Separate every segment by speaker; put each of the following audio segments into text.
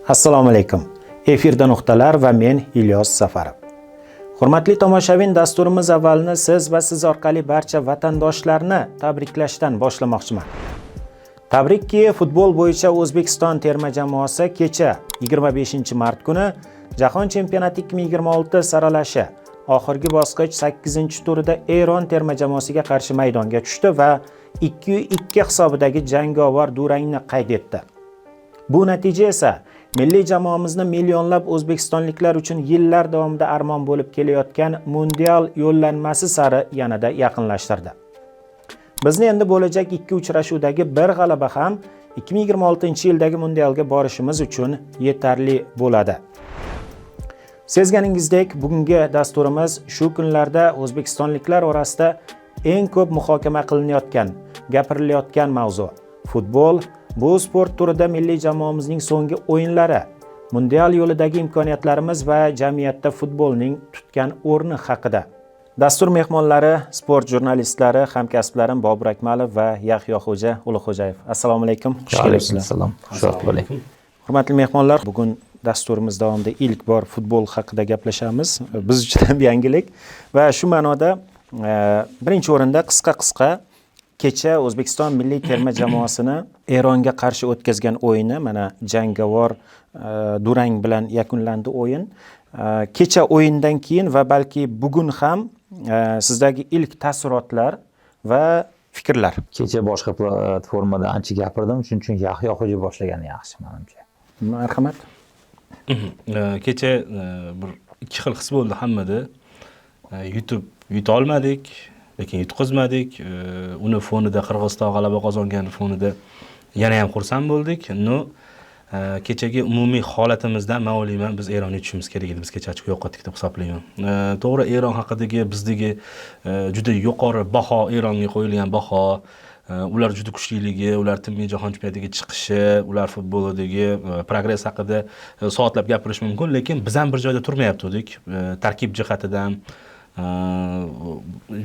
Speaker 1: Assalomu alaykum. Efirda nuqtalar va men Ilyos Safarov. Hurmatli tomoshabin, dasturimiz avvalini siz va siz orqali barcha vatandoshlarni tabriklashdan boshlamoqchiman. Tabrikki, futbol bo'yicha O'zbekiston terma jamoasi kecha 25-mart kuni Jahon chempionati 2026 saralashi oxirgi bosqich 8-turida Eron terma jamoasiga qarshi maydonga tushdi va 2-2 hisobidagi jangovar durangni qayd etdi. Bu natija esa milliy jamoamizni millionlab o'zbekistonliklar uchun yillar davomida armon bo'lib kelayotgan mundial yo'llanmasi sari yanada yaqinlashtirdi. Bizni endi bo'lajak ikki uchrashuvdagi bir g'alaba ham 2026-yildagi mundialga borishimiz uchun yetarli bo'ladi. Sezganingizdek, bugungi dasturimiz shu kunlarda o'zbekistonliklar orasida eng ko'p muhokama qilinayotgan, gapirilayotgan mavzu: futbol, bu sport turida milliy jamoamizning so'nggi o'yinlari, mundial yo'lidagi imkoniyatlarimiz va jamiyatda futbolning tutgan o'rni haqida. Dastur mehmonlari sport jurnalistlari, hamkasblarim Bobur Akmalov va Yahyoxo'ja Ulug'xo'jayev. Assalomu alaykum, xush kelibsizlar.
Speaker 2: Alaykum. Xushvaqt bo'ling.
Speaker 1: Hurmatli mehmonlar, bugun dasturimiz davomida ilk bor futbol haqida gaplashamiz. Biz uchun ham yangilik va shu ma'noda birinchi o'rinda qisqa qisqa kecha O'zbekiston milliy terma jamoasini Eronga qarshi o'tkazgan o'yini, mana, jangovar durang bilan yakunlandi o'yin. Kecha o'yindan keyin va balki bugun ham sizdagi ilk taassurotlar va fikrlar.
Speaker 2: Kecha boshqa platformada ancha gapirdim, shuning uchun Yahyo xo'ja boshlagani yaxshi, manimcha.
Speaker 1: Marhamat.
Speaker 3: Kecha bir ikki xil his bo'ldi hammada. Yutib, yuta olmadik, lekin yutqizmadik. Uni fonida, Qirg'iziston g'alaba qozongani fonida yana ham xursand bo'ldik. Но kechagi umumiy holatimizdan man o'ylayman, biz Eronni yutishimiz kerak edi. Biz kecha ochko yo'qotdik deb hisoblayman. To'g'ri, Eron haqidagi bizdagi juda yuqori baho, Eronga qo'yilgan baho, ular juda kuchliligi, ular tinmay jahon chempionatiga chiqishi, ular futbolidagi progress haqida soatlab gapirish mumkin, lekin biz ham bir joyda turmayaptik. Tarkib jihatidan,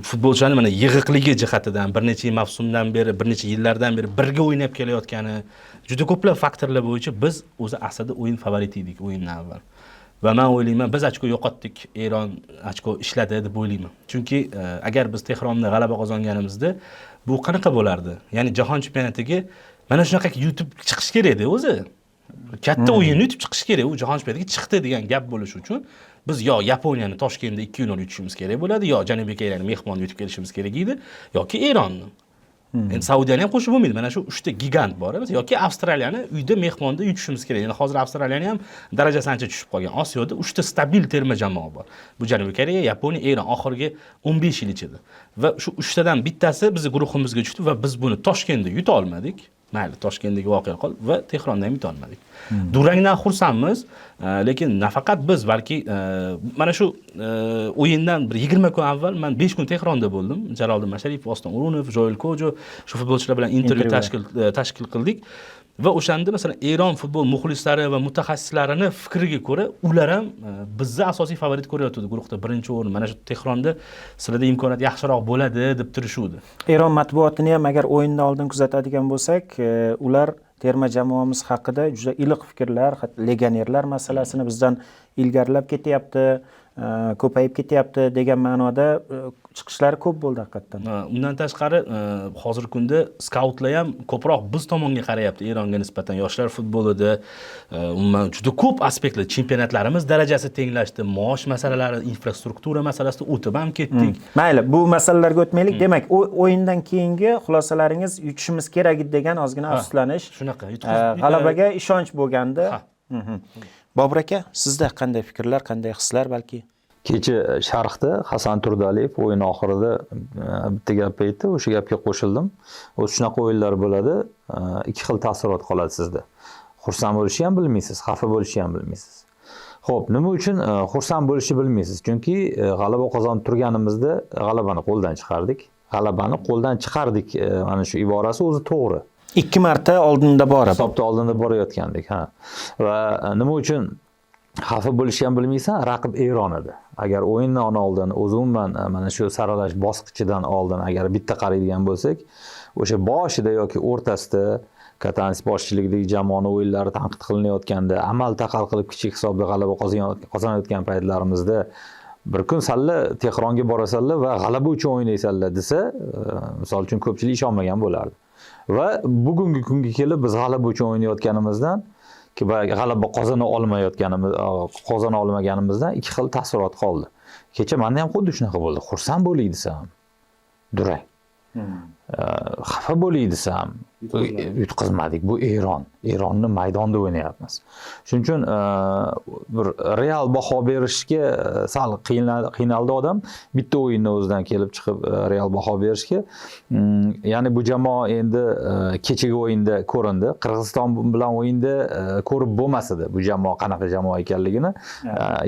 Speaker 3: futbolchilarni mana yig'iqligi jihatidan, bir necha mavsumdan beri, bir necha yillardan beri birga o'ynab kelayotgani, juda ko'plab faktorlar bo'yicha biz o'zi aslida o'yin favoriti edik o'yindan avval. Va man o'ylayman, biz ochko yo'qotdik, Eron ochko ishladi deb o'ylayman. Chunki agar biz Tehronda g'alaba qozonganimizda bu qanaqa bo'lardi? Ya'ni jahon chempionatiga mana shunaqa yutib chiqish kerak edi o'zi. Katta o'yinni yutib chiqish kerak. U jahon chempionatiga chiqdi degan gap bo'lishi uchun biz yo Yaponiyani Toshkentda 2-0 yutishimiz kerak bo'ladi, yo Janubiy Koreyani mehmonda yutib kelishimiz kerak edi, yoki Eronni. Endi Saudiyani ham qo'shib bo'lmaydi. Mana shu uchta gigant bor, yoki Avstraliyani uyda mehmonda yutishimiz kerak. Endi hozir Avstraliyani ham darajasi ancha tushib qolgan. Osiyoda uchta stabil terma jamoa bor. Bu Janubiy Koreya, Yaponiya, Eron oxirgi 15 yil ichida. Va shu uchtadan bittasi bizni guruhimizga tushdi va biz buni Toshkentda yuta olmadik. Mayli, Toshkentdagi voqea qol va Tehronda ham yuta olmadik. Durangdan xursandmiz, lekin nafaqat biz, balki mana shu o'yindan bir 20 kun avval man 5 kun Tehronda bo'ldim. Jaloliddin Masharipov, Oston O'runov, Joel Kojo, shu futbolchilar bilan intervyu tashkil qildik. Va o'shanda, masalan, Eron futbol muxlislari va mutaxassislarini fikriga ko'ra, ular ham bizni asosiy favorit ko'rayotgandi guruhda birinchi o'rin. Mana shu Tehronda sizlarda imkoniyat yaxshiroq bo'ladi deb turishuvdi.
Speaker 1: Eron matbuotini ham agar o'yindan oldin kuzatadigan bo'lsak, ular terma jamoamiz haqida juda iliq fikrlar, legionerlar masalasini bizdan ilgarilab ketyapti, ko'payib ketyapti degan ma'noda chiqishlari ko'p bo'ldi haqiqatdan.
Speaker 3: Undan tashqari, hozirgi kunda skautlar ham ko'proq biz tomonga qarayapti Eronga nisbatan. Yoshlar futbolida, umuman juda ko'p aspektlar, chempionatlarimiz darajasi tenglashdi, maosh masalalari, infrastruktura masalasida o'tib ham ketdik.
Speaker 1: Mayli, bu masalalarga o'tmaylik. Demak, o'yindan keyingi xulosalaringiz yutishimiz kerak edi degan ozgina afsuslanish.
Speaker 3: Shunaqa,
Speaker 1: G'alabaga ishonch bo'lgandi.
Speaker 3: Ha.
Speaker 1: Bobur aka, sizda qanday fikrlar, qanday hislar balki?
Speaker 2: Kecha sharhda Hasan Turdaliyev o'yin oxirida bitta gap aytdi, o'sha gapga qo'shildim. O'zi shunaqa o'yinlar bo'ladi, ikki xil taassurot qoladi sizda. Xursand bo'lishni ham bilmaysiz, xafa bo'lishni ham bilmaysiz. Xo'p, nima uchun xursand bo'lishni bilmaysiz? Chunki g'alaba qozonib turganimizda g'alabani qo'ldan chiqardik. G'alabani qo'ldan chiqardik, mana shu iborasi o'zi to'g'ri.
Speaker 1: Ikki marta oldinda borib.
Speaker 2: Hisobda oldinda borayotgandik, ha. Va nima uchun xafa bo'lishni ham bilmaysan, raqib Eron edi. Agar o'yindan oldin, o'zi umuman mana shu saralash bosqichidan oldin agar bitta qaraydigan bo'lsak, o'sha boshida yoki o'rtasida Katanes boshchiligidagi jamoani o'yinlari tanqid qilinayotganda, amal taqal qilib kichik hisobda g'alaba qozonayotgan paytlarimizda bir kun salla Tehronga borasanlar va g'alaba uchun o'ynaysanlar desa, misol uchun ko'pchilik ishonmagan bo'lardi. Va bugungi kunga kelib biz g'alaba uchun o'ynayotganimizdan va g'alaba qozona olmaganimizdan ikki xil taassurot qoldi. Kecha menda ham xuddi shunaqa bo'ldi. Xursand bo'ling desam, durang. Xafa bo'ling desam, yutqizmadik. Bu Eron. Eronni maydonda o'ynayapmiz. Shuning uchun bir real baho berishga sal qiynaldi odam. Bitta o'yinni o'zidan kelib chiqib real baho berishga. Ya'ni bu jamoa endi kechagi o'yinda ko'rindi. Qirg'iziston bilan o'yinda ko'rib bo'lmas edi bu jamoa qanaqa jamoa ekanligini.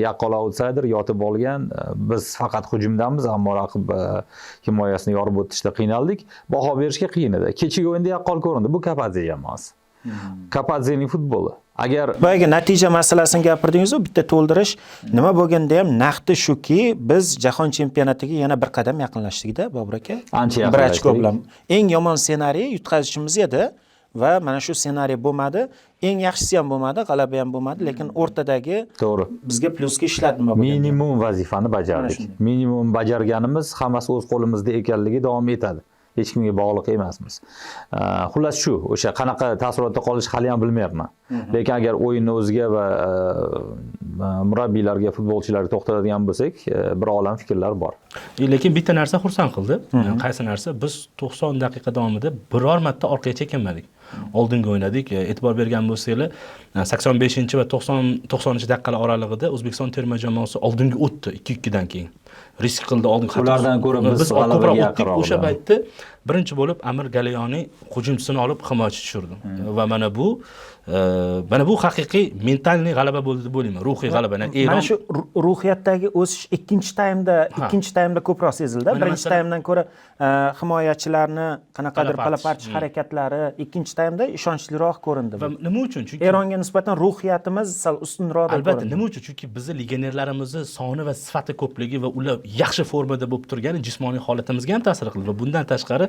Speaker 2: Yaqqol outsider yotib olgan. Biz faqat hujumdamiz, ammo raqib himoyasini yorib o'tishda qiynaldik. Baho berishga qiyin edi. Kechagi o'yinda yaqqol ko'rindi. Bu Kapadze jamoasi. Kapadzening futboli. Agar
Speaker 1: boyagi natija masalasini gapirdingiz-ku, bitta to'ldirish nima bo'lganda ham naqdi shuki, biz jahon chempionatiga yana bir qadam yaqinlashdik-da, Bobur aka.
Speaker 2: Ancha
Speaker 1: Bir
Speaker 2: yaqinlashdik.
Speaker 1: ochko bilan. Eng yomon ssenariy yutqazishimiz edi va mana shu ssenariy bo'lmadi. Eng yaxshisi ham bo'lmadi, g'alaba ham bo'lmadi, lekin o'rtadagi
Speaker 2: to'g'ri
Speaker 1: bizga plyusga ishladi nima bo'lganda.
Speaker 2: Minimum vazifani bajardik. Minimum bajarganimiz hammasi o'z qo'limizda ekanligi davom etadi. Hech kimga bog'liq emasmiz. Xullas shu, o'sha qanaqa taassurotda qolish hali ham bilmayapman. Lekin agar o'yinni o'ziga va murabbiylarga, futbolchilarga to'xtaladigan bo'lsak, bir olam fikrlar bor.
Speaker 3: Lekin bitta narsa xursand qildi. Qaysi narsa? Biz 90 daqiqa davomida biror marta orqaga chekinmadik. Oldinga o'ynadik. E'tibor bergan bo'lsanglar, 85 va 90 daqiqalar oralig'ida O'zbekiston terma jamoasi oldinga o'tdi 2-2 dan keyin. Risk qildi oldinga.
Speaker 2: Ulardan ko'ra biz
Speaker 3: ko'proq o'tdik. O'sha paytda birinchi bo'lib Amir Galiyoni hujumchisini olib himoyachi tushirdi. Va mana bu haqiqiy mentalniy g'alaba bo'ldi deb o'ylayman. Ruhiy g'alaba.
Speaker 1: Mana shu ruhiyatdagi o'sish ikkinchi taymda ko'proq sezildi. Birinchi taymdan ko'ra himoyachilarni qanaqadir pala-parcha harakatlari ikkinchi taymda ishonchliroq ko'rindi.
Speaker 3: Va nima uchun? Chunki
Speaker 1: Eronga nisbatan ruhiyatimiz sal ustunroq ko'rindi.
Speaker 3: Albatta, nima uchun? Chunki bizni legionerlarimizni soni va sifati ko'pligi va ular yaxshi formada bo'lib turgani jismoniy holatimizga ham ta'sir qildi. Va bundan tashqari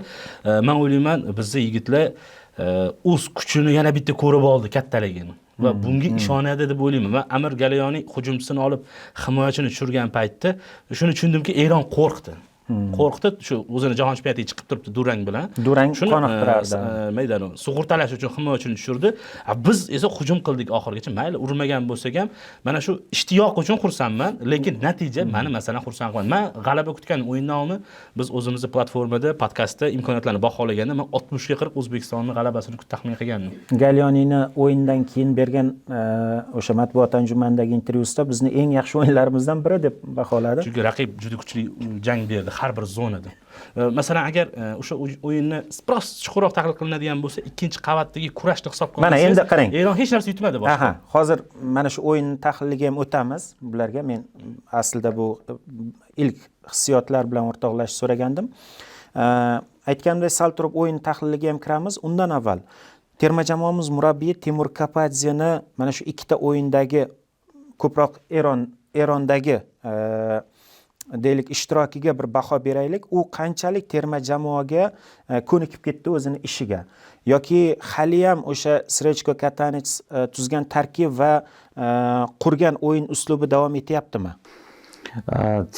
Speaker 3: men o'ylayman, bizni yigitlar o'z kuchini yana bitta ko'rib oldi, kattaligini. Va bunga ishonadi deb o'ylayman. Men Amir Galiyoni hujumchisini olib himoyachini tushirgan paytda shuni tushundimki, Eron qo'rqdi. Qo'rqdi, shu o'zini jahon chempionatiga chiqib turibdi durang bilan.
Speaker 1: Durang qoniqtirardi.
Speaker 3: Maydonni sug'urtalash uchun himoyachini tushirdi. Biz esa hujum qildik oxirigacha. Mayli, urmagan bo'lsak ham mana shu ishtiyoq uchun xursandman, lekin natija meni masalan xursand qilmadi. Men g'alaba kutgan o'yindan oldin biz o'zimizni platformada, podkastda imkoniyatlarni baholaganda men 60-40 O'zbekistonning g'alabasini taxmin qilgandim.
Speaker 1: Galyonini o'yindan keyin bergan o'sha matbuot anjumanidagi intervyusida bizni eng yaxshi o'yinlarimizdan biri deb baholadi.
Speaker 3: Chunki raqib juda kuchli jang berdi har bir zonada. Masalan, agar o'sha o'yinni biroz chuqurroq tahlil qilinadigan bo'lsa, ikkinchi qavatdagi kurashni hisobga olsangiz,
Speaker 1: mana endi qarang.
Speaker 3: Eron hech narsa yutmadi boshqa.
Speaker 1: Aha, hozir mana shu o'yin tahliliga ham o'tamiz. Bularga men aslida bu ilk hissiyotlar bilan o'rtoqlashish so'ragandim. Aytganimdek, sal turib o'yin tahliliga ham kiramiz. Undan avval terma jamoamiz murabbiyi Timur Kapadzeni mana shu ikkita o'yindagi ko'proq Erondagi deylik ishtirokiga bir baho beraylik. U qanchalik terma jamoaga ko'nikib ketdi o'zini ishiga, yoki hali ham o'sha Srechko Katanets tuzgan tarkib va qurgan o'yin uslubi davom etyaptimi?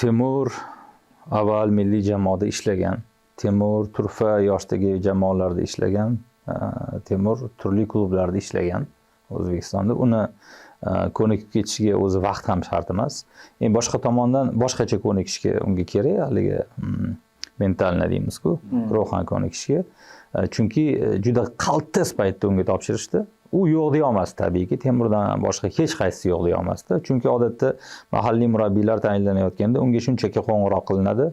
Speaker 2: Timur avval milliy jamoada ishlagan. Timur turfa yoshdagi jamoalarda ishlagan. Timur turli klublarda ishlagan O'zbekistonda. Uni ko'nikib ketishiga o'zi vaqt ham shart emas. Endi boshqa tomondan boshqacha ko'nikishga unga kerak, haligi mentalni deymiz-ku, ruhan ko'nikishga. Chunki juda qaltis paytda unga topshirishdi. U yo'q deya olmasdi tabiiyki, Temurdan boshqa hech qaysisi yo'q deya olmasdi. Chunki odatda mahalliy murabbiylar tayinlanayotganda unga shunchaki qo'ng'iroq qilinadi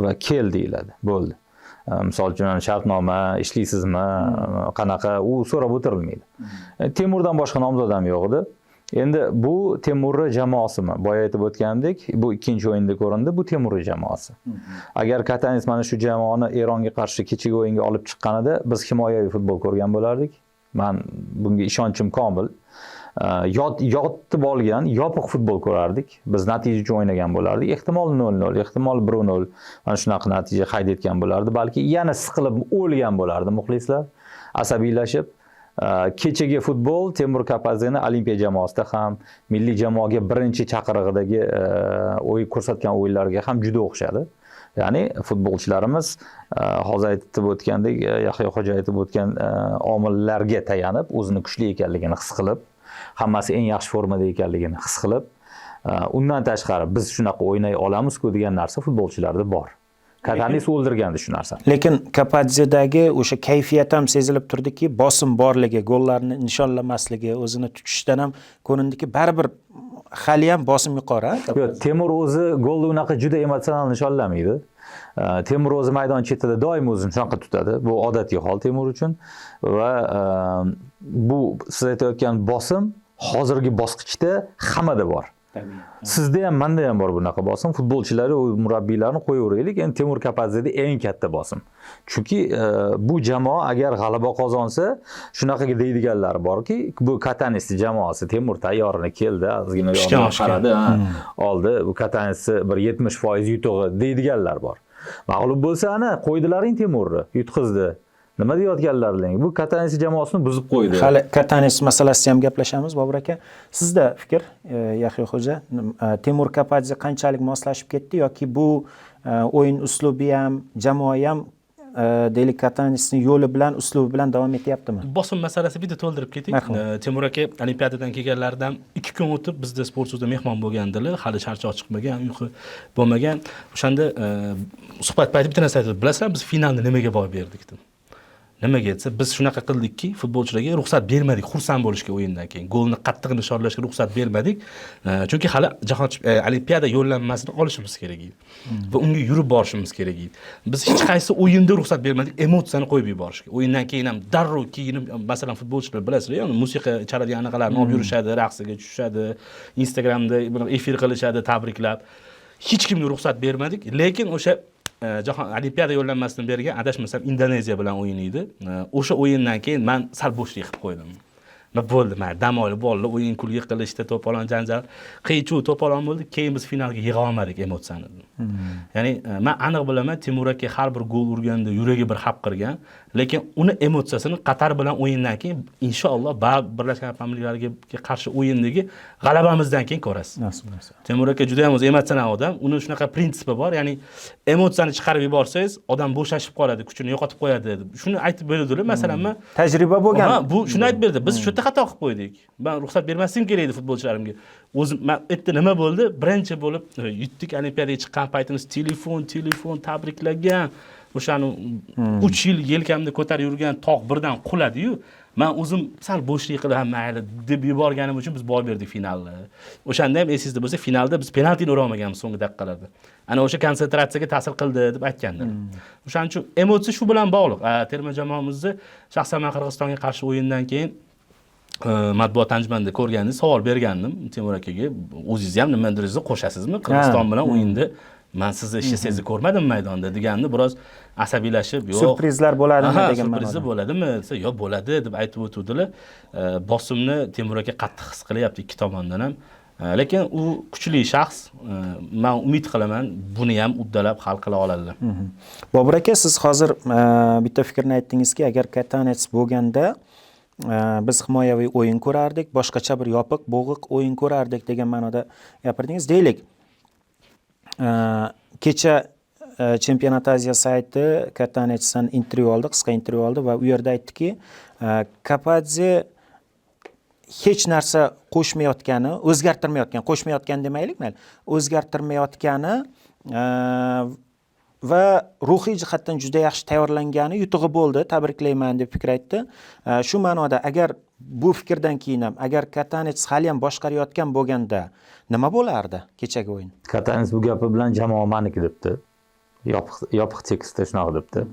Speaker 2: va kel deyiladi. Bo'ldi. Misol uchun shartnoma, ishlaysizmi, qanaqa, u so'rab o'tirilmaydi. Temurdan boshqa nomzod ham yo'q edi. Endi bu Temurni jamoasimi? Boya aytib o'tgandek, bu ikkinchi o'yinda ko'rindi, bu Temurni jamoasi. Agar Katanes mana shu jamoani Eronga qarshi kechagi o'yinga olib chiqqanida biz himoyaviy futbol ko'rgan bo'lardik. Men bunga ishonchim komil. Yotib olgan yopiq futbol ko'rardik. Biz natija uchun o'ynagan bo'lardik. Ehtimol 0-0, ehtimol 1-0 mana shunaqa natija qayd etgan bo'lardi. Balki yana siqilib o'lgan bo'lardi muxlislar, asabiylashib. Kechagi futbol Temur Kapadzeni Olimpiya jamoasida ham, milliy jamoaga birinchi chaqirig'idagi o'yin ko'rsatgan o'yinlarga ham juda o'xshadi. Ya'ni futbolchilarimiz hozir aytib o'tgandek, Yahyo Xo'ja aytib o'tgan omillarga tayanib, o'zini kuchli ekanligini his qilib, hammasi eng yaxshi formada ekanligini his qilib, undan tashqari biz shunaqa o'ynay olamiz-ku degan narsa futbolchilarda bor. Katanis o'ldirgandi shu narsani.
Speaker 1: Lekin Kapadzedagi o'sha kayfiyat ham sezilib turdiki, bosim borligi, gollarni nishonlamasligi, o'zini tutishidan ham ko'rindiki, baribir hali ham bosim yuqori.
Speaker 2: Yo'q, Temur o'zi golni unaqa juda emotsional nishonlamaydi. Temur o'zi maydon chetida doim o'zini shunaqa tutadi. Bu odatiy hol Temur uchun va bu siz aytayotgan bosim hozirgi bosqichda hammada bor. Sizda ham, menda ham bor bunaqa bosim. Futbolchilar va murabbiylarni qo'yaveraylik. Endi Temur Kapadzeda eng katta bosim. Chunki bu jamoa agar g'alaba qozonsa, shunaqaga deydiganlar borki, bu Katanisni jamoasi, Temur tayyorini keldi, ozgina yordam qaradi, oldi. Bu Katanisni bir 70% yutug'i deydiganlar bor. Mag'lub bo'lsa, ana qo'ydilaring Temurni, yutqizdi. Nima deyotganlaring? Bu Katanis jamoasini buzib qo'ydi.
Speaker 1: Hali Katanis masalasida ham gaplashamiz, Bobur aka. Sizda fikr, Yahyo Xo'ja, Temur Kapadze qanchalik moslashib ketdi yoki bu o'yin uslubi ham, jamoa ham deylik Katanisning yo'li bilan, uslubi bilan davom etyaptimi?
Speaker 3: Bosim masalasi bitta to'ldirib keting. Temur aka Olimpiadadan kelganlaridan 2 kun o'tib bizda sport suvda mehmon bo'lgandilar. Hali charchoq chiqmagan, uyqu bo'lmagan. O'shanda suhbat payti bitta narsa aytdi. Bilasizmi, biz finalni nimaga boy berdik deb. Nimaga desa, biz shunaqa qildikki, futbolchilarga ruxsat bermadik xursand bo'lishga o'yindan keyin. Golni qattiq nishonlashga ruxsat bermadik. Chunki hali jahon olimpiada yo'llanmasini olishimiz kerak edi. Va unga yurib borishimiz kerak edi. Biz hech qaysi o'yinda ruxsat bermadik emotsiyani qo'yib yuborishga. O'yindan keyin ham darrov kiyinib, masalan, futbolchilar bilasizlar, musiqa chaladigan anaqalarni olib yurishadi, raqsga tushishadi, Instagramda efir qilishadi, tabriklab. Hech kimga ruxsat bermadik, lekin o'sha jahon olimpiada yo'llanmasini bergan, adashmasam Indoneziya bilan o'yin edi. O'sha o'yindan keyin men sal bo'shlik qilib qo'ydim. Nima bo'ldi, men dam olib bolalar o'yin kulgi qilishdi, to'polon janjal, qiychuv to'polon bo'ldi. Keyin biz finalga yig'a olmadik emotsiyani. Ya'ni men aniq bilaman, Temur aka har bir gol urganda yuragi bir hapqirgan, lekin uni emotsiyasini Qatar bilan o'yindan keyin inshaalloh Birlashgan Arab Amirliklariga qarshi o'yindagi g'alabamizdan keyin ko'rasiz.
Speaker 1: Nasib bo'lsa.
Speaker 3: Temur aka juda ham o'zi emotsional odam, uni shunaqa prinsipi bor, ya'ni emotsiyani chiqarib yuborsangiz, odam bo'shashib qoladi, kuchini yo'qotib qo'yadi deb. Shuni aytib berdilar, masalan, men
Speaker 1: tajriba bo'lgan.
Speaker 3: Ha, bu shuni aytib berdi. Biz shu yerda xato qilib qo'ydik. Men ruxsat bermasligim kerak edi futbolchilarimga. O'zim men erta nima bo'ldi? Birinchi bo'lib yutdik olimpiadaga chiqqan paytimiz telefon tabriklagan. O'shani 3 yil yelkamda ko'tarib yurgan tog' birdan quladi-yu. Men o'zim sal bo'shlik qilib, ha mayli deb yuborganim uchun biz boy berdik finalni. O'shanda ham esingizda bo'lsa, finalda biz penaltini ura olmaganmiz so'nggi daqiqalarda. Ana o'sha konsentratsiyaga ta'sir qildi deb aytgandim. O'shaning uchun emotsiya shu bilan bog'liq. Terma jamoamizni shaxsan men Qirg'izistonga qarshi o'yindan keyin matbuot anjumanida ko'rgandim, savol bergandim Temur akaga, o'zingiz ham nimadiringizni qo'shasizmi? Qirg'iziston bilan o'yinda men sizni ishlasangizni ko'rmadim maydonda deganda biroz asabiylashib, yo'q.
Speaker 1: Syurprizlar bo'ladimi degan ma'noda.
Speaker 3: Syurprizi bo'ladimi desa, yo'q bo'ladi deb aytib o'tuvdilar. Bosimni Temur aka qattiq his qilyapti ikki tomondan ham. Lekin u kuchli shaxs, men umid qilaman, buni ham uddalab hal qila oladilar.
Speaker 1: Bobur aka, siz hozir bitta fikrni aytdingizki, agar Katanets bo'lganda biz himoyaviy o'yin ko'rardik, boshqacha bir yopiq, bo'g'iq o'yin ko'rardik degan ma'noda gapirdingiz. Deylik, kecha Chempionat Aziya sayti Katanetsdan intervyu oldi, qisqa intervyu oldi va u yerda aytdiki, Kapadze hech narsa qo'shmayotgani, o'zgartirmayotgan, qo'shmayotgan demaylik mayli, o'zgartirmayotgani va ruhiy jihatdan juda yaxshi tayyorlangani yutug'i bo'ldi, tabriklayman deb fikr aytdi. Shu ma'noda agar bu fikrdan keyin ham agar Katanets hali ham boshqarayotgan bo'lganda nima bo'lardi kechagi o'yin?
Speaker 2: Katanets bu gapi bilan jamoa meniki debdi. Yopiq tekstda shunaqa debdi.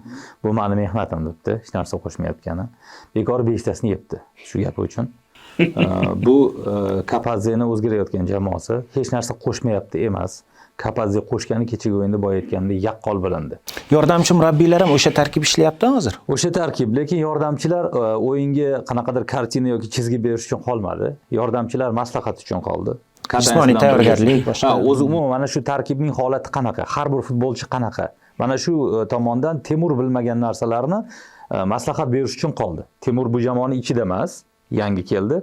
Speaker 2: Bu meni mehnatim debdi, hech narsa qo'shmayotgani. Bekor 5 tasini yebdi shu gapi uchun. Bu Kapadzeni o'zgarayotgan jamoasi hech narsa qo'shmayapti emas. Kapadze qo'shgani kechagi o'yinda boya aytganimdek yaqqol bilindi.
Speaker 1: Yordamchi murabbiylar ham o'sha tarkib ishlayapti hozir.
Speaker 2: O'sha tarkib, lekin yordamchilar o'yinga qanaqadir kartina yoki chizgi berish uchun qolmadi. Yordamchilar maslahat uchun qoldi.
Speaker 1: Jismoniy tayyorgarlik boshqa.
Speaker 2: O'zi umuman mana shu tarkibning holati qanaqa, har bir futbolchi qanaqa. Mana shu tomondan Temur bilmagan narsalarni Maslahat berish uchun qoldi. Temur bu jamoani ichida emas, yangi keldi.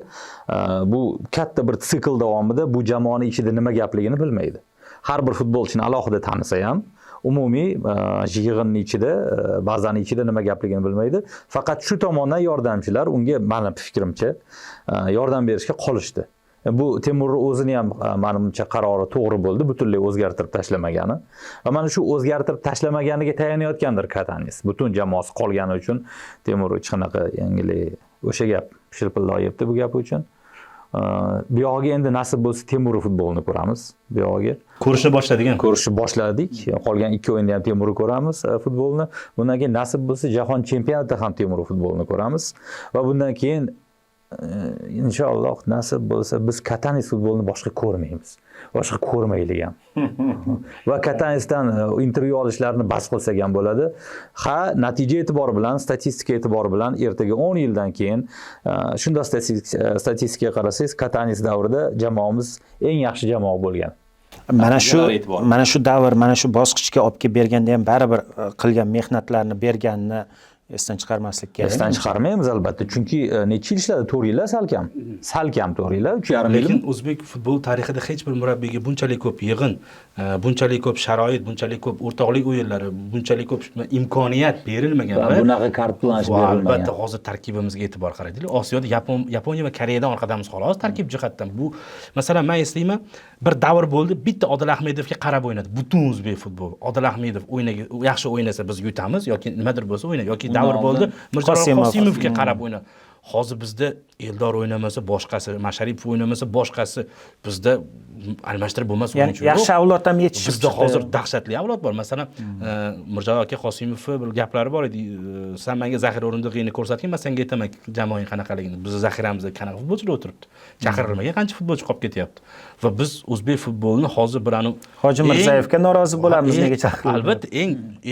Speaker 2: Bu katta bir sikl davomida bu jamoani ichida nima gapligini bilmaydi. Har bir futbolchini alohida tanisa ham, umumiy yig'inning ichida, bazani ichida nima gapligini bilmaydi. Faqat shu tomondan yordamchilar unga, mani fikrimcha, yordam berishga qolishdi. Bu Temurni o'zini ham manimcha qarori to'g'ri bo'ldi, butunlay o'zgartirib tashlamagani. Va mana shu o'zgartirib tashlamaganiga tayanayotgandir Katanis. Butun jamoasi qolgani uchun Temur hech qanaqa yangilik, o'sha gap shirpilloq yebdi bu gap uchun. Bu yog'iga endi nasib bo'lsa Temur futbolini ko'ramiz. Bu yog'iga
Speaker 3: ko'rishni boshladik ham.
Speaker 2: Ko'rishni boshladik. Qolgan 2 o'yinda ham Temurni ko'ramiz futbolni. Bundan keyin nasib bo'lsa jahon chempionatida ham Temur futbolini ko'ramiz. Va bundan keyin inshaalloh nasib bo'lsa biz Katanis futbolini boshqa ko'rmaymiz. Boshqa ko'rmaylik ham. Va Katanisdan intervyu olishlarini bas qilsak ham bo'ladi. Ha, natija e'tibori bilan, statistika e'tibori bilan ertaga 10 yildan keyin shunda statistikaga qarasangiz, Katanis davrida jamoamiz eng yaxshi jamoa bo'lgan.
Speaker 1: Mana shu davr, mana shu bosqichga olib kelib berganda ham baribir qilgan mehnatlarni berganini esdan chiqarmaslik kerak.
Speaker 2: Esdan chiqarmaymiz albatta, chunki necha yil ishladi? 4 yil salkam. Salkam 4 yil, 3,5 yil.
Speaker 3: Lekin o'zbek futbol tarixida hech bir murabbiyga bunchalik ko'p yig'in, bunchalik ko'p sharoit, bunchalik ko'p o'rtoqlik o'yinlari, bunchalik ko'p imkoniyat berilmagan.
Speaker 2: Va bunaqa kart blansh berilmagan.
Speaker 3: Albatta hozir tarkibimizga e'tibor qarataylik. Osiyoda Yaponiya va Koreyadan orqadamiz xolos tarkib jihatdan. Bu masalan men eslayman, bir davr bo'ldi, bitta Odil Ahmedovga qarab o'ynadi butun o'zbek futboli. Odil Ahmedov yaxshi o'ynasa biz yutamiz yoki nimadir bo'lsa o'ynaydi yoki davr bo'ldi Mirjalol Qosimovga qarab o'ynadi. Hozir bizda Eldor o'ynamasa boshqasi, Masharipov o'ynamasa boshqasi, bizda almashtirib bo'lmas o'yinchi yo'q.
Speaker 1: Yaxshi avlod ham yetishib
Speaker 3: bizda hozir dahshatli avlod bor. Masalan, Mirjalol aka Qosimovning bir gaplari bor edi. Sen menga zaxira o'rindig'ingni ko'rsatgin, men senga aytaman jamoang qanaqaligini. Bizning zaxiramizda qanaqa futbolchilar o'tiribdi. Chaqirilmagan qancha futbolchi qolib ketyapti. Va biz o'zbek futbolini hozir bir
Speaker 1: Hoji Mirzayevga norozi bo'lamiz, nega chaqirilmadi?
Speaker 3: Albatta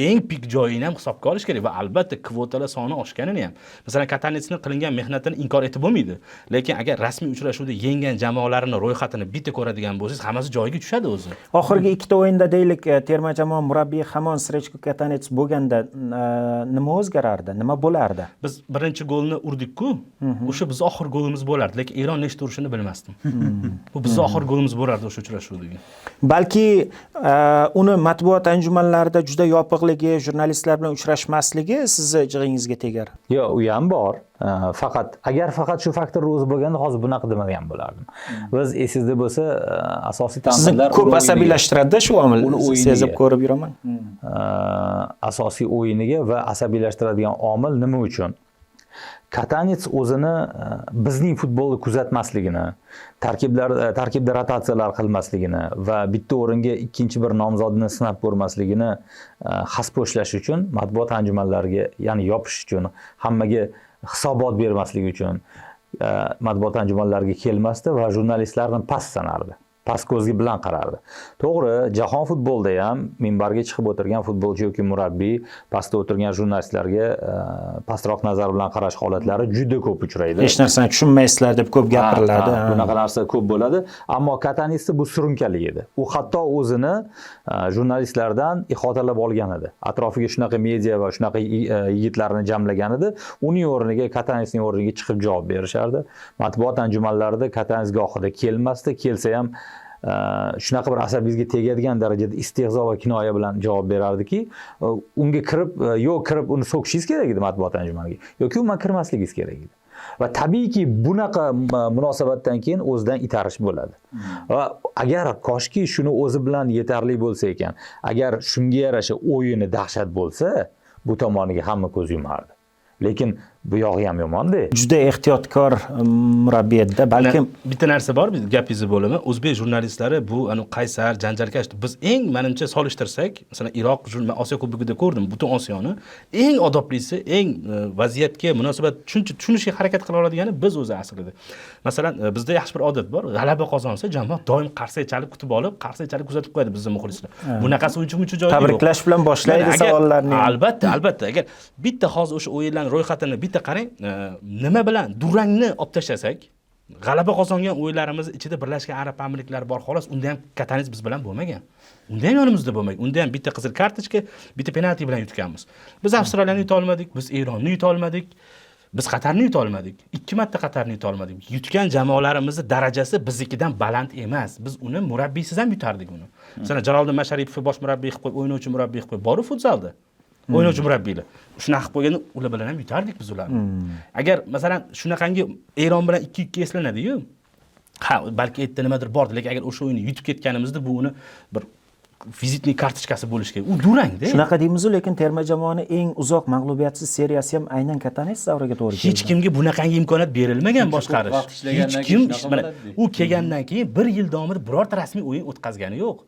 Speaker 3: eng pik joyini ham hisobga olish kerak va albatta kvotalar soni oshganini ham. Masalan, Katanisni qilingan mehnatini inkor etib bo'lmaydi. Lekin agar rasmiy uchrashuvda yengan jamoalarini ro'yxatini bitta ko'radigan bo'lsangiz, hammasi joyiga tushadi o'zi.
Speaker 1: Oxirgi ikkita o'yinda deylik, terma jamoa murabbiyi hamon Srechko Katanets bo'lganda nima o'zgarardi, nima bo'lardi?
Speaker 3: Biz birinchi golni urdik-ku, o'sha bizning oxirgi golimiz bo'lardi, lekin Eron nechta urishini bilmasdim. Bu bizning oxirgi golimiz bo'lardi o'sha uchrashuvdagi.
Speaker 1: Balki uni matbuot anjumanlarida juda yopiqligi, jurnalistlar bilan uchrashmasligi sizni jig'ingizga tegar.
Speaker 2: Yo'q, u ham bor. Faqat agar faqat shu faktor o'zi bo'lganda hozir bunaqa demagan bo'lardim. Biz esingizda bo'lsa, asosiy tanqidlar
Speaker 1: ko'p asabiylashtiradi shu omil. Sezib ko'rib yuraman.
Speaker 2: Asosiy o'yiniga va asabiylashtiradigan omil nima uchun? Katanets o'zini bizning futbolni kuzatmasligini, tarkibda rotatsiyalar qilmasligini va bitta o'ringa ikkinchi bir nomzodni sinab ko'rmasligini xaspo'shlash uchun matbuot anjumanlariga, ya'ni yopish uchun, hammaga hisobot bermaslik uchun matbuot anjumanlariga kelmasdi va jurnalistlarni past sanardi. Past ko'zgi bilan qarardi. To'g'ri, jahon futbolida ham minbarga chiqib o'tirgan futbolchi yoki murabbiy pastda o'tirgan jurnalistlarga pastroq nazar bilan qarash holatlari juda ko'p uchraydi.
Speaker 1: Hech narsani tushunmaysizlar deb ko'p gapiriladi.
Speaker 2: Bunaqa narsa ko'p bo'ladi. Ammo Katanisda bu surunkali edi. U hatto o'zini jurnalistlardan ihotalab olgan edi. Atrofiga shunaqa media va shunaqa yigitlarni jamlagan edi. Uning o'rniga, Katanisning o'rniga chiqib javob berishardi. Matbuot anjumanlarida Katanis gohida kelmasdi, kelsa ham shunaqa bir asabingizga tegadigan darajada istehzo va kinoya bilan javob berardiki, unga kirib, yo'q kirib uni so'kishingiz kerak edi matbuot anjumaniga yoki umuman kirmasligingiz kerak edi. Va tabiiyki bunaqa munosabatdan keyin o'zidan itarish bo'ladi. Va agar koshki shuni o'zi bilan yetarli bo'lsa ekan, agar shunga yarasha o'yini dahshat bo'lsa, bu tomoniga hamma ko'z yumardi. Lekin bu yog'i ham yomonda.
Speaker 1: Juda ehtiyotkor murabbiy edi-da, balkim
Speaker 3: bitta narsa bor, biz gapingizni bo'laman. O'zbek jurnalistlari bu qaysar, janjalkash. Biz eng menimcha solishtirsak, masalan, Iroq, Osiyo Kubogida ko'rdim, butun Osiyoni eng odoblisi, eng vaziyatga munosabat tushunishga harakat qila oladigani biz o'zi aslida. Masalan, bizda yaxshi bir odat bor, g'alaba qozonsa jamoa doim qarsak chalib kutib olib, qarsak chalib kuzatib qo'yadi bizni muxlislar. Bunaqasi uncha-muncha joyida yo'q.
Speaker 1: Tabriklash bilan boshlaydi savollarni.
Speaker 3: Albatta, albatta. Agar bitta hozir o'sha o'yinlarning ro'yxatini bitta qarang, nima bilan durangni olib tashlasak, G'alaba qozongan o'yinlarimiz ichida Birlashgan Arab Amirliklari bor xolos, unda ham Katanes biz bilan bo'lmagan. Unda ham yonimizda bo'lmagan. Unda ham bitta qizil kartochka, bitta penalti bilan yutganmiz. Biz Avstraliyani yuta olmadik, biz Eronni yuta olmadik. Biz Qatarni yuta olmadik. 2 marta Qatarni yuta olmadik. Yutgan jamoalarimizni darajasi biznikidan baland emas. Biz uni murabbiysiz ham yutardik uni. Masalan, Jaloliddin Masharipov bosh murabbiy qilib qo'yib, o'ynovchi murabbiy qilib qo'yib, boru futzalda. O'ynovchi murabbiylar. Shunaqa qilib qo'yganda ular bilan ham yutardik biz ularni. Agar masalan shunaqangi Eron bilan 2-2 eslanadi-yu. Ha, balki erta nimadir bordi, lekin agar o'sha o'yinni yutib ketganimizda bu uni bir визитный kartochkasi bo'lishi kerak. U durangda.
Speaker 1: Shunaqa deymiz-u, lekin terma jamoani eng uzoq mag'lubiyatsiz seriyasi ham aynan Katanes davriga to'g'ri keldi.
Speaker 3: Hech kimga bunaqangi imkoniyat berilmagan boshqarish.
Speaker 4: Vaqt ishlagandan
Speaker 3: Hech kim
Speaker 4: keyin shunaqa
Speaker 3: mana
Speaker 4: bo'ladi.
Speaker 3: u kelgandan keyin bir yil davomida birorta rasmiy o'yin o'tkazgani yo'q.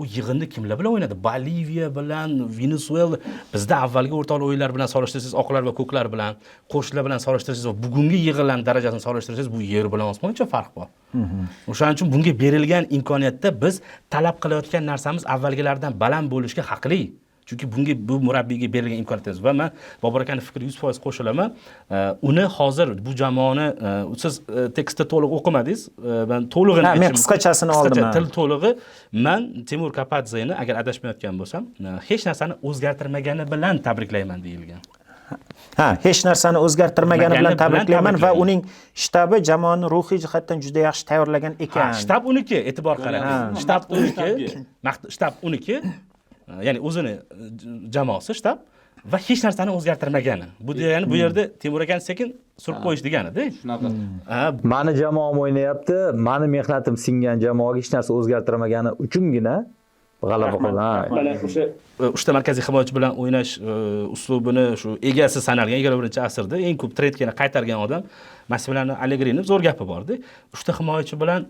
Speaker 3: U yig'inda kimlar bilan o'ynadi? Boliviya bilan, Venesuela. Bizda avvalgi o'rtoqlik o'yinlar bilan solishtirsangiz, oqlar va ko'klar bilan, qo'shnilar bilan solishtirsangiz va bugungi yig'inlarning darajasini solishtirsangiz, bu yer bilan osmoncha farq bor. O'shaning uchun bunga berilgan imkoniyatda biz talab qilayotgan narsamiz avvalgilardan baland bo'lishga haqli. Chunki bunga, bu murabbiyga berilgan imkoniyat emas. Va man Bobur akani fikriga 100% qo'shilaman. Uni hozir bu jamoani siz tekstda to'liq o'qimadingiz. Man to'lig'ini
Speaker 1: Ha, men
Speaker 3: aytishim-
Speaker 1: qisqachasini oldim,
Speaker 3: Qisqacha
Speaker 1: ha.
Speaker 3: til to'lig'i. Man Timur Kapadzeni, agar adashmayotgan bo'lsam, hech narsani o'zgartirmagani bilan tabriklayman deyilgan.
Speaker 1: Ha, hech narsani o'zgartirmagani bilan
Speaker 3: Magani bilan
Speaker 1: tabriklayman va
Speaker 3: tabriklayman.
Speaker 1: uning shtabi jamoani ruhiy jihatdan juda yaxshi tayyorlagan ekan.
Speaker 3: Ha, shtab uniki, e'tibor qarating. Shtab
Speaker 4: Maqtov
Speaker 3: uniki,
Speaker 4: shtabga.
Speaker 3: Shtab uniki, ya'ni o'zini jamoasi shtab va hech narsani o'zgartirmagani. Bu degani bu yerda Timur akani sekin surib qo'yish degani-da.
Speaker 4: Shunaqa.
Speaker 3: Ha,
Speaker 2: Mani jamoam o'ynayapti, mani mehnatim singan jamoaga hech narsa o'zgartirmagani uchungina g'alaba qildi. Ha.
Speaker 3: Mana o'sha uchta markaziy himoyachi bilan o'ynash uslubini shu egasi sanalgan 21-asrda eng ko'p trendga qaytargan odam Massimiliano Allegrini zo'r gapi borda. Uchta himoyachi bilan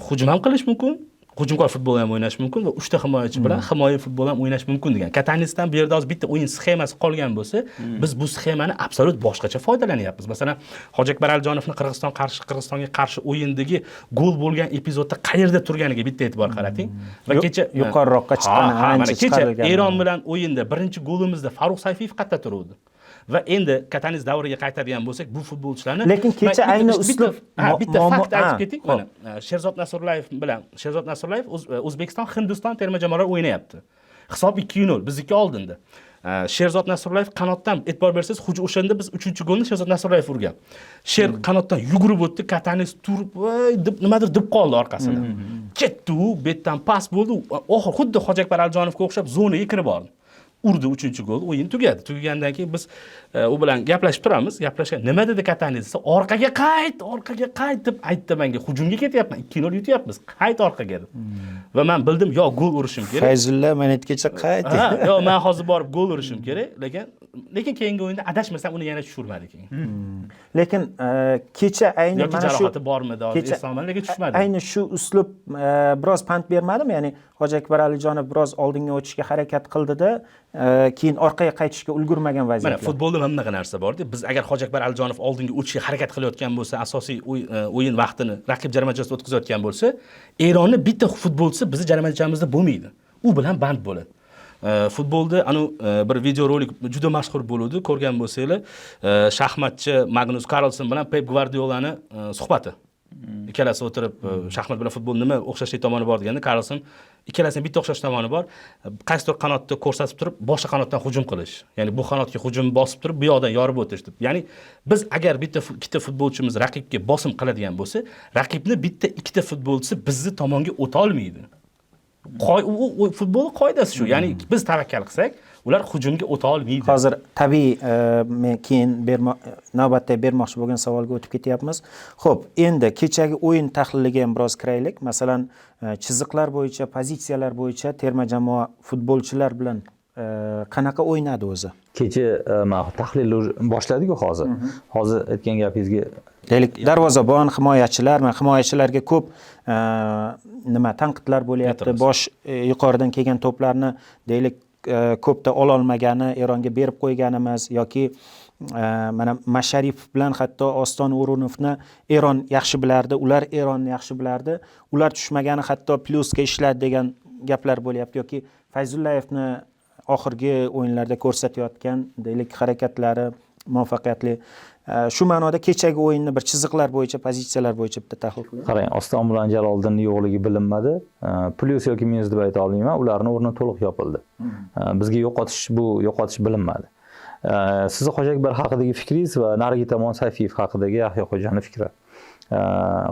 Speaker 3: hujum ham qilish mumkin, hujumkor futbol ham o'ynash mumkin va uchta himoyachi bilan himoya futbol ham o'ynash mumkin degan. Katanesdan bu yerda hozir bitta o'yin sxemasi qolgan bo'lsa, biz bu sxemani absolyut boshqacha foydalanyapmiz. Masalan, Hoji Akbar Alijonovni Qirg'izistonga qarshi o'yindagi gol bo'lgan epizodda qayerda turganiga bitta e'tibor qarating. Va kecha
Speaker 1: Yuqoriroqqa chiqqani,
Speaker 3: Ha,
Speaker 1: ancha
Speaker 3: mana kecha
Speaker 1: chiqarilgani.
Speaker 3: Eron bilan o'yinda birinchi golimizda Farruh Sayfiyev qayerda turuvdi? Va endi Katanes davriga qaytadigan bo'lsak, bu futbolchilarni
Speaker 1: Lekin kecha
Speaker 3: Man
Speaker 1: ayni uslub
Speaker 3: bitta fakt aytib
Speaker 1: ha,
Speaker 3: keting.
Speaker 1: xo'p.
Speaker 3: Mana Sherzod Nasrullayev bilan Sherzod Nasrullayev O'zbekiston Hindiston terma jamoalari o'ynayapti. Hisob 2-0, bizniki oldinda. Sherzod Nasrullayev qanotdan, e'tibor bersangiz, hujum o'shanda biz 3-golni Sherzod Nasrullayev urgan. Sher qanotdan yugurib o'tdi, Katanes turib, voy deb nimadir deb qoldi orqasida. Ketdi u, betdan pas bo'ldi. Oxir xuddi Hoji Akbar Alijonovga o'xshab zonaga kirib bordi. Urdi 3-gol, o'yin tugadi. Tugagandan keyin biz u bilan gaplashib turamiz. Gaplashgan, nima dedi Katanes desa, orqaga qayt, orqaga qayt deb aytdi menga. Hujumga ketyapman, 2-0 yutyapmiz. Qayt orqaga deb. Va men bildim, yo gol urishim kerak.
Speaker 1: Fayzulla mana yergacha qayt.
Speaker 3: Ha, yo men hozir borib gol urishim kerak, lekin keyingi o'yinda adashmasam uni yana tushirmadi keyin.
Speaker 1: Lekin kecha ayni
Speaker 3: Yoki
Speaker 1: mana shu
Speaker 3: jarohati bormidi hozir
Speaker 1: kecha
Speaker 3: eslolmadim, lekin tushmadi.
Speaker 1: Ayni shu uslub biroz pand bermadimi? Ya'ni Hoji Akbar Alijonov biroz oldinga o'tishga harakat qildida, keyin orqaga qaytishga ulgurmagan
Speaker 3: Mana
Speaker 1: vaziyatlar.
Speaker 3: futbolda mana bunaqa narsa borda. Biz agar Hoji Akbar Alijonov oldinga o'tishga harakat qilayotgan bo'lsa, asosiy o'yin vaqtini raqib jarima maydonchasida o'tkazayotgan bo'lsa, Eronni bitta futbolchisi bizni jarima maydonechamizda bo'lmaydi. U bilan band bo'ladi. Futbolda anu bir videorolik juda mashhur bo'luvdi, ko'rgan bo'lsanglar, shaxmatchi Magnus Carlsen bilan Pep Gvardiolani suhbati. Ikkalasi o'tirib, shaxmat bilan futbol nima o'xshashlik tomoni bor deganda, Carlsen ikkalasining bitta o'xshash tomoni bor. Qaysidir qanotda ko'rsatib turib, boshqa qanotdan hujum qilish. Ya'ni bu qanotga hujum bosib turib, bu yoqdan yorib o'tish deb. Ya'ni biz agar bitta ikkita futbolchimiz raqibga bosim qiladigan bo'lsa, raqibni bitta ikkita futbolchisi bizni tomonga o'ta olmaydi. U futbol qoidasi shu. Ya'ni biz tavakkal qilsak, ular hujumga o'ta olmaydi.
Speaker 1: Hozir tabiiy, men keyin navbatda bermoqchi bo'lgan savolga o'tib ketyapmiz. Xo'p, endi kechagi o'yin tahliliga ham biroz kiraylik. Masalan, chiziqlar bo'yicha, pozitsiyalar bo'yicha terma jamoa futbolchilar bilan qanaqa o'ynadi o'zi?
Speaker 2: Kecha mana tahlil boshladik-ku hozir. Hozir aytgan gapingizga
Speaker 1: Deylik, darvozabon, himoyachilar, mana himoyachilarga ko'p nima tanqidlar bo'lyapti.
Speaker 3: E'tiroz.
Speaker 1: Bosh yuqoridan kelgan to'plarni deylik, ko'pda ololmagani, Eronga berib qo'yganimiz yoki mana Masharipov bilan hatto Oston O'runovni Eron yaxshi bilardi, ular Eronni yaxshi bilardi. Ular tushmagani hatto plyusga ishladi degan gaplar bo'lyapti yoki Fayzullayevni oxirgi o'yinlarda ko'rsatayotgan deylik harakatlari, muvaffaqiyatli. Shu ma'noda kechagi o'yinni bir chiziqlar bo'yicha, pozitsiyalar bo'yicha bitta tahlil qiling.
Speaker 2: Qarang, Oston bilan Jaloliddinning yo'qligi bilinmadi. Plyus yoki minus deb ayta olmayman, ularning o'rni to'liq yopildi. Bizga yo'qotish bilinmadi. Sizni Hojiakbar haqidagi fikringiz va narigi tomon Sayfiyev haqidagi Yahyo Xo'janing fikri.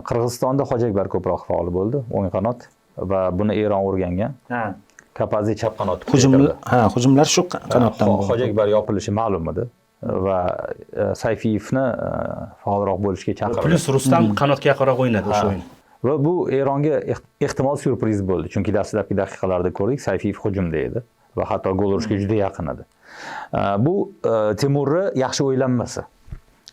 Speaker 2: Qirg'izistonda Hojiakbar ko'proq faol bo'ldi, o'ng qanot va buni Eron o'rgangan. Kapadze chap qanot.
Speaker 1: Hujumlar shu qanotdan bo'ldi.
Speaker 2: Hojiakbar yopilishi ma'lum edi va Sayfiyevni faolroq bo'lishga chaqirdi.
Speaker 3: Plyus Rustam qanotga yaqinroq o'ynadi o'sha o'yin.
Speaker 2: Va bu Eronga ehtimol syurpriz bo'ldi, chunki dastlabki daqiqalarda ko'rdik, Sayfiyev hujumda edi va hatto gol urishga juda yaqin edi. Bu Temurni yaxshi o'ylanmasi.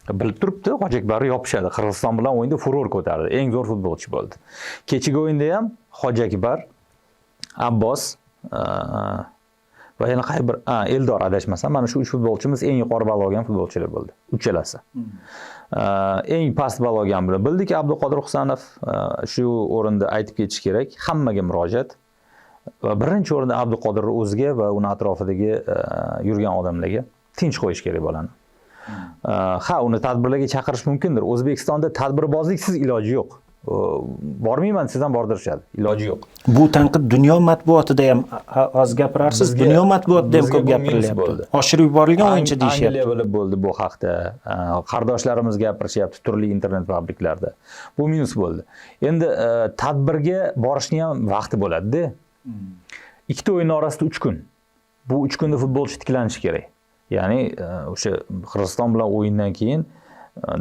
Speaker 2: Bilib turibdi, Hojiakbarni yopishadi. Qirg'iziston bilan o'yinda furor ko'tardi. Eng zo'r futbolchi bo'ldi. Kechagi o'yinda ham Hojiakbar, Abbos va yana qay bir Eldor adashmasam, mana shu 3 futbolchimiz eng yuqori ball olgan futbolchilar bo'ldi. Uchalasi. Eng past ball olgan bilan bildik Abduqodir Husanov, shu o'rinda aytib ketish kerak, hammaga murojaat. Va birinchi o'rinda Abduqodir o'ziga va uni atrofidagi yurgan odamlarga tinch qo'yish kerak bolani. Ha, uni tadbirlarga chaqirish mumkindir. O'zbekistonda tadbirbozliksiz iloji yo'q. Bormayman desam bordirishadi. Iloji yo'q.
Speaker 1: Bu tanqid dunyo matbuotida ham oz gapirarsiz. Dunyo matbuotida ham ko'p gapirilyapti. Oshirib yuborilgan o'yinchi deyishyapti.
Speaker 2: Angliya bilib bo'ldi bu haqda. Qardoshlarimiz gapirishyapti turli internet publiklarda. Bu minus bo'ldi. Endi tadbirga borishning ham vaqti bo'ladi-da. Ikkita o'yin orasida 3 kun. Bu 3 kunda futbolchi tiklanishi kerak. Ya'ni o'sha Qirg'iziston bilan o'yindan keyin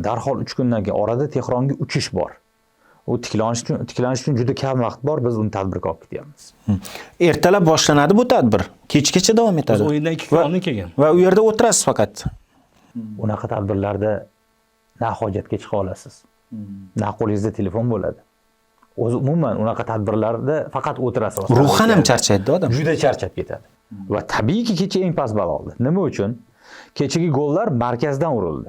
Speaker 2: darhol 3 kundan keyin orada Tehronga uchish bor. U tiklanish uchun juda kam vaqt bor, biz uni tadbirga olib ketyapmiz.
Speaker 1: Ertalab boshlanadi bu tadbir, kechgacha davom etadi.
Speaker 3: Biz o'yindan 2 kun oldin kelgan.
Speaker 1: Va u yerda o'tirasiz faqat.
Speaker 2: Unaqa tadbirlarda na hojatga chiqa olasiz, na qo'lingizda telefon bo'ladi. O'zi umuman unaqa tadbirlarda faqat o'tirasiz.
Speaker 1: Ruhan ham charchaydi odam.
Speaker 2: Juda charchab ketadi. Va tabiiyki kecha eng past ball oldi. Nima uchun? Kechagi gollar markazdan urildi.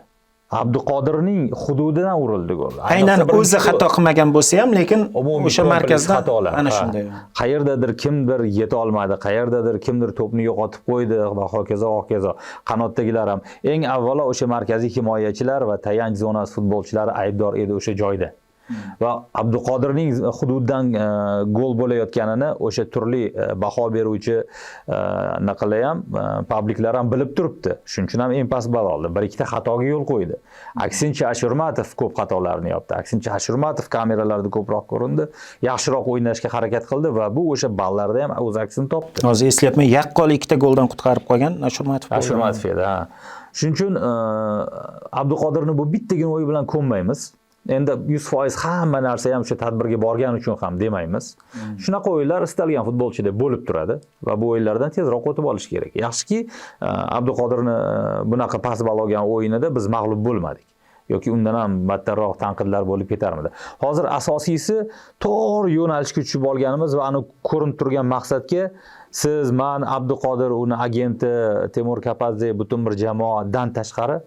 Speaker 2: Abduqodirning hududidan urildi gol.
Speaker 1: Aynan o'zi xato qilmagan bo'lsa ham, lekin o'sha markazdan ana shunday.
Speaker 2: Qayerdadir kimdir yeta olmadi, qayerdadir kimdir to'pni yo'qotib qo'ydi va hokazo hokazo. Qanotdagilar ham eng avvalo o'sha markaziy himoyachilar va tayanch zonasi futbolchilari aybdor edi o'sha joyda. Va Abduqodirning hududidan gol bo'layotganini o'sha turli baho beruvchi naqalar ham, publiklar ham bilib turibdi. Shuning uchun ham eng past ball oldi. Bir ikkita xatoga yo'l qo'ydi. Aksincha Ashurmatov ko'p xatolarni yopdi. Aksincha Ashurmatov kameralarda ko'proq ko'rindi, yaxshiroq o'ynashga harakat qildi va bu o'sha ballarda ham o'z aksini topdi.
Speaker 1: Hozir eslayapman, yaqqol ikkita goldan qutqarib qolgan Ashurmatov.
Speaker 2: Ashurmatov edi, ha. Shuning uchun Abduqodirni bu bittagina o'yi bilan ko'nmaymiz. Endi 100% hamma narsa ham o'sha tadbirga borgan uchun ham demaymiz. Shunaqa o'yinlar istalgan futbolchida bo'lib turadi va bu o'yinlardan tezroq o'tib olish kerak. Yaxshiki, Abduqodirni bunaqa past ball olgan o'yinida biz mag'lub bo'lmadik yoki undan ham battarroq tanqidlar bo'lib ketarmidi. Hozir asosiysi to'g'ri yo'nalishga tushib olganimiz va ani ko'rinib turgan maqsadga siz, man, Abduqodir, uni agenti Temur Kapadze, butun bir jamoadan tashqari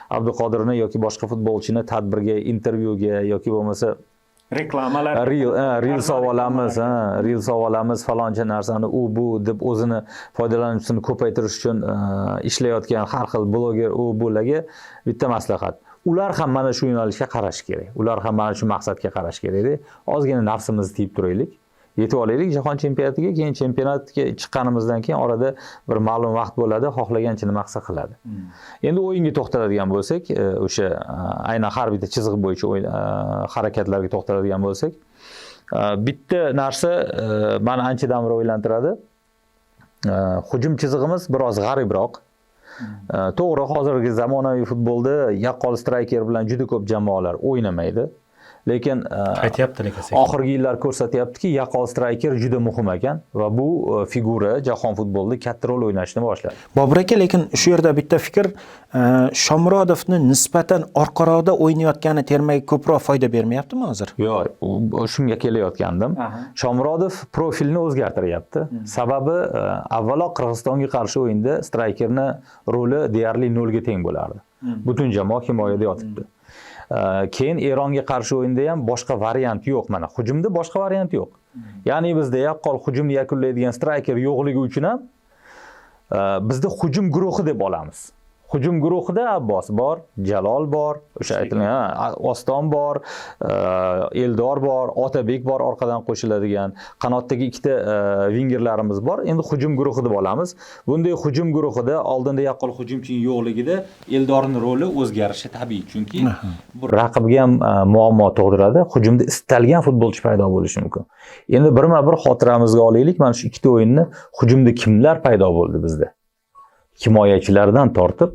Speaker 2: Abduqodirni yoki boshqa futbolchini tadbirga, intervyuga yoki bo'lmasa
Speaker 1: reklamalar,
Speaker 2: reel savolamiz, reel savolamiz faloncha narsani u bu deb o'zini foydalanuvchisini ko'paytirish uchun ishlayotgan har xil bloger u bularga bitta maslahat. Ular ham mana shu yo'nalishga qarash kerak. Ular ham mana shu maqsadga qarash kerak-da. Ozgina nafsimizni tiyib turaylik. Yetib olaylik jahon chempionatiga, keyin chempionatga chiqqanimizdan keyin orada bir ma'lum vaqt bo'ladi, xohlagancha nima qilsa qiladi. Endi o'yinga to'xtaladigan bo'lsak, o'sha aynan har bitta chiziq bo'yicha o'yin harakatlarga to'xtaladigan bo'lsak, bitta narsa meni anchadan beri o'ylantiradi. Hujum chizig'imiz biroz g'aribroq. To'g'ri, hozirgi zamonaviy futbolda yaqqol striker bilan juda ko'p jamoalar o'ynamaydi. Lekin
Speaker 3: aytyapti, lekin
Speaker 2: oxirgi yillar ko'rsatyaptiki, yaqqol striker juda muhim ekan va bu figura jahon futbolida katta rol o'ynashni boshladi.
Speaker 1: Bobur aka, lekin shu yerda bitta fikr, Shomurodovni nisbatan orqaroqda o'ynayotgani termaga ko'proq foyda bermayaptimi hozir?
Speaker 2: Yo'q, shunga kelayotgandim. Shomurodov profilini o'zgartiryapti. Sababi avvalo Qirg'izistonga qarshi o'yinda strikerni roli deyarli nolga teng bo'lardi. Butun jamoa himoyada yotibdi. Keyin Eronga qarshi o'yinda ham boshqa variant yo'q, mana hujumda boshqa variant yo'q. Ya'ni bizda yaqqol hujumni yakunlaydigan striker yo'qligi uchun ham bizda hujum guruhi deb olamiz. Hujum guruhida Abbos bor, Jalol bor, o'sha aytilgan Oston bor, Eldor bor, Otabek bor orqadan qo'shiladigan. Qanotdagi ikkita vingerlarimiz bor. Endi hujum guruhi deb olamiz. Bunday hujum guruhida oldinda yaqqol hujumchining yo'qligida Eldorning roli o'zgarishi tabiiy, chunki bu raqibga ham muammo tug'diradi. Hujumda istalgan futbolchi paydo bo'lishi mumkin. Endi birma-bir xotiramizga olaylik, mana shu ikkita o'yinni hujumda kimlar paydo bo'ldi bizda? Himoyachilardan tortib,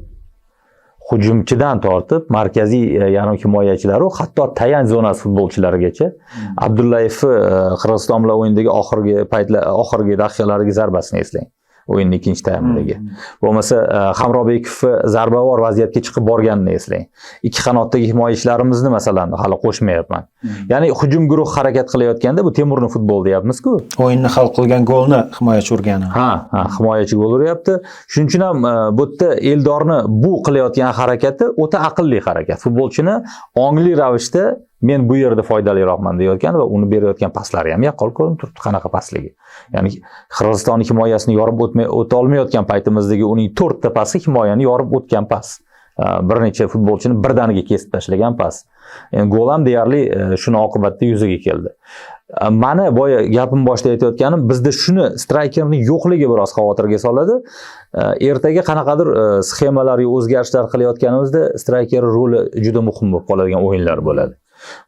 Speaker 2: hujumchidan tortib, markaziy yarim himoyachilari, hatto tayanch zonasi futbolchilarigacha. Abdullayev Qirg'iziston bilan o'yindagi oxirgi paytlar, oxirgi daqiqalardagi zarbasini eslang. O'yinning ikkinchi taymidagi. Bo'lmasa Hamrobekov zarbavor vaziyatga chiqib borganini eslang. Ikki qanotdagi himoyachilarimizni masalan hali qo'shmayapman. Ya'ni hujum guruh harakat qilayotganda bu Temurni futbol deyapmiz-ku.
Speaker 1: O'yinni hal qilgan golni himoyachi urgani.
Speaker 2: Ha, himoyachi gol uryapti. Shuning uchun ham bu yerda Eldorni bu qilayotgan harakati o'ta aqlli harakat. Futbolchini ongli ravishda men bu yerda foydaliroqman deyotgan va uni berayotgan paslari ham yaqqol ko'rinib turibdi, qanaqa pasligi. Ya'ni Qirg'iziston himoyasini yorib o'ta olmayotgan paytimizdagi uning 4 ta pasi himoyani yorib o'tgan pas. Bir necha futbolchini birdaniga kesib tashlagan pas. Endi gol ham deyarli shuni oqibatida yuzaga keldi. Mani boya gapim boshida aytayotganim, bizda shuni straykerning yo'qligi biroz xavotirga soladi. Ertaga qanaqadir sxemalar yo o'zgarishlar qilayotganimizda strayker roli juda muhim bo'lib qoladigan o'yinlar bo'ladi.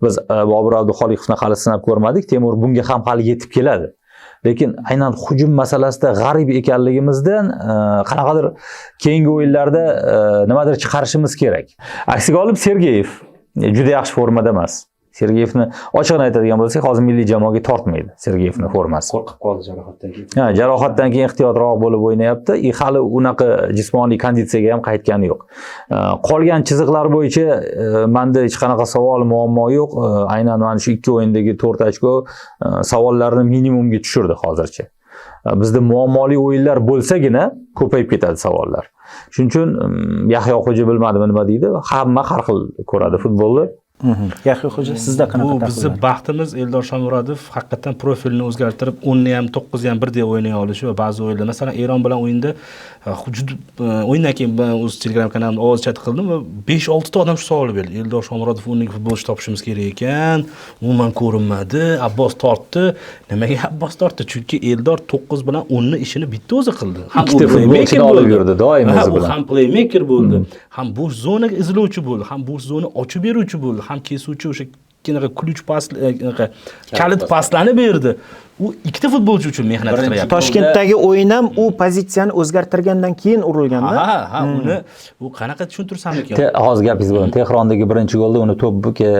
Speaker 2: Biz Bobur Abduxoliqovni hali sinab ko'rmadik, Temur bunga ham hali yetib keladi. Lekin aynan hujum masalasida g'arib ekanligimizdan qanaqadir keyingi o'yinlarda nimadir chiqarishimiz kerak. Aksiga olib Sergeyev juda yaxshi formada emas. Sergeyevni ochiqini aytadigan bo'lsak, hozir milliy jamoaga tortmaydi Sergeyevni formasi.
Speaker 4: Qo'rqib qoldi jarohatdan keyin.
Speaker 2: Ha, jarohatdan keyin ehtiyotroq bo'lib o'ynayapti. Hali unaqa jismoniy konditsiyaga ham qaytgani yo'q. Qolgan chiziqlar bo'yicha menda hech qanaqa savol, muammo yo'q. Aynan mana shu ikki o'yindagi 4 ochko savollarni minimumga tushirdi hozircha. Bizda muammoli o'yinlar bo'lsagina ko'payib ketadi savollar. Shuning uchun Yahyo Xo'ja bilmadim nima deydi. Hamma har xil ko'radi futbolni.
Speaker 1: Yahyo Xo'ja, sizda qanaqa
Speaker 3: Bu bizni
Speaker 1: tahlillar?
Speaker 3: baxtimiz, Eldor Shomurodov haqiqatan profilini o'zgartirib, 10ni ham 9ni ham birdek o'ynay olishi va ba'zi o'yinlar, masalan, Eron bilan o'yinda juda o'yindan keyin ben o'z Telegram kanalimda ovoz chat qildim va 5-6 ta odam shu savolni berdi. Eldor Shomurodov o'rniga futbolchi topishimiz kerak ekan, umuman ko'rinmadi, Abbos tortdi. Nimaga Abbos tortdi? Chunki Eldor 9 bilan 10 ni ishini bitta o'zi qildi. Ham
Speaker 2: Ikkita
Speaker 3: u playmaker
Speaker 2: futbolchini olib
Speaker 3: bo'ldi.
Speaker 2: yurdi doim
Speaker 3: Ha,
Speaker 2: o'zi
Speaker 3: u
Speaker 2: bilan.
Speaker 3: ham playmaker bo'ldi, ham bo'sh zonaga izlovchi bo'ldi, ham bo'sh zona ochib beruvchi bo'ldi, ham kesuvchi o'sha qanaqa ключ pas, qanaqa kalit paslarni berdi. U ikkita futbolchi uchun mehnat qilyapti.
Speaker 1: Toshkentdagi o'yin ham u pozitsiyani o'zgartirgandan keyin urilganda.
Speaker 3: Ha, ha, uni u qanaqa tushuntirsam ekan?
Speaker 2: Hozir gapingiz bo'ldi. Tehrondagi birinchi golda uni to'pga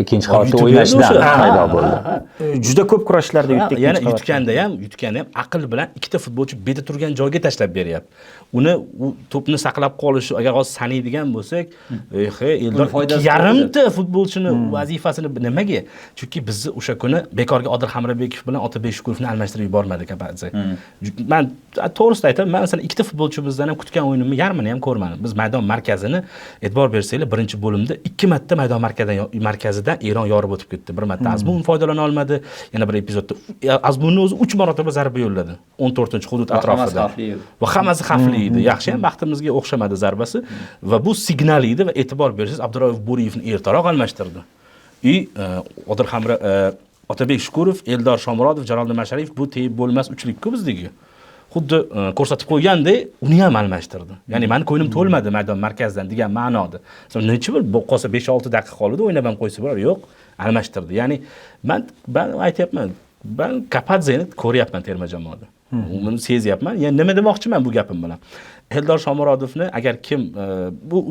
Speaker 2: ikkinchi qavatda
Speaker 3: Yutib berdi
Speaker 2: o'ynashidan
Speaker 3: o'sha.
Speaker 2: paydo
Speaker 3: Ha,
Speaker 2: bo'ldi.
Speaker 3: ha, ha.
Speaker 1: Juda ko'p kurashlarda yutdi.
Speaker 3: Yana
Speaker 1: ikkinchi qavatda.
Speaker 3: yutganda ham aql bilan ikkita futbolchi beti turgan joyga tashlab beryapti. Uni u to'pni saqlab qolishi, agar hozir sanaydigan bo'lsak, Eldor
Speaker 2: Uni foydasi
Speaker 3: ikki yarimta futbolchini vazifasini nimaga? Chunki bizni o'sha kuni bekorga Odil Hamrabekov bilan Otabek Shukurovni almashtirib yubormadi Kapadze. Man to'g'risini aytaman, man masalan ikkita futbolchimizdan ham kutgan o'yinimni yarmini ham ko'rmadim. Biz maydon markazini e'tibor bersanglar, birinchi bo'limda 2 marta maydon markazidan Eron yorib o'tib ketdi. Bir marta Azmun foydalana olmadi. Yana bir epizodda Azmunni o'zi 3 marotaba zarba yo'lladi. 14-hudud
Speaker 2: Va hammasi
Speaker 3: atrofida.
Speaker 2: xavfli edi.
Speaker 3: Va hammasi xavfli edi. Yaxshi ham baxtimizga o'xshamadi zarbasi va bu signal edi va e'tibor bersangiz Abdurauf Bo'riyevni ertaroq almashtirdi. Odil Hamra, Otabek Shukurov, Eldor Shomurodov, Jaloliddin Masharipov bu teyib bo'lmas uchlik-ku bizdagi. Xuddi ko'rsatib qo'ygandek, uni ham almashtirdi. Ya'ni meni ko'nglim to'lmadi maydon markazidan degan ma'noda. Masalan, necha bir qolsa 5-6 daqiqa qoldi, o'ynab ham qo'ysa bo'lar, yo'q, almashtirdi. Ya'ni men aytyapman, ben Kapadzeni ko'ryapman terma jamoada. Buni sezyapman. Ya'ni nima demoqchiman bu gapim bilan? Eldor Shomurodovni agar kim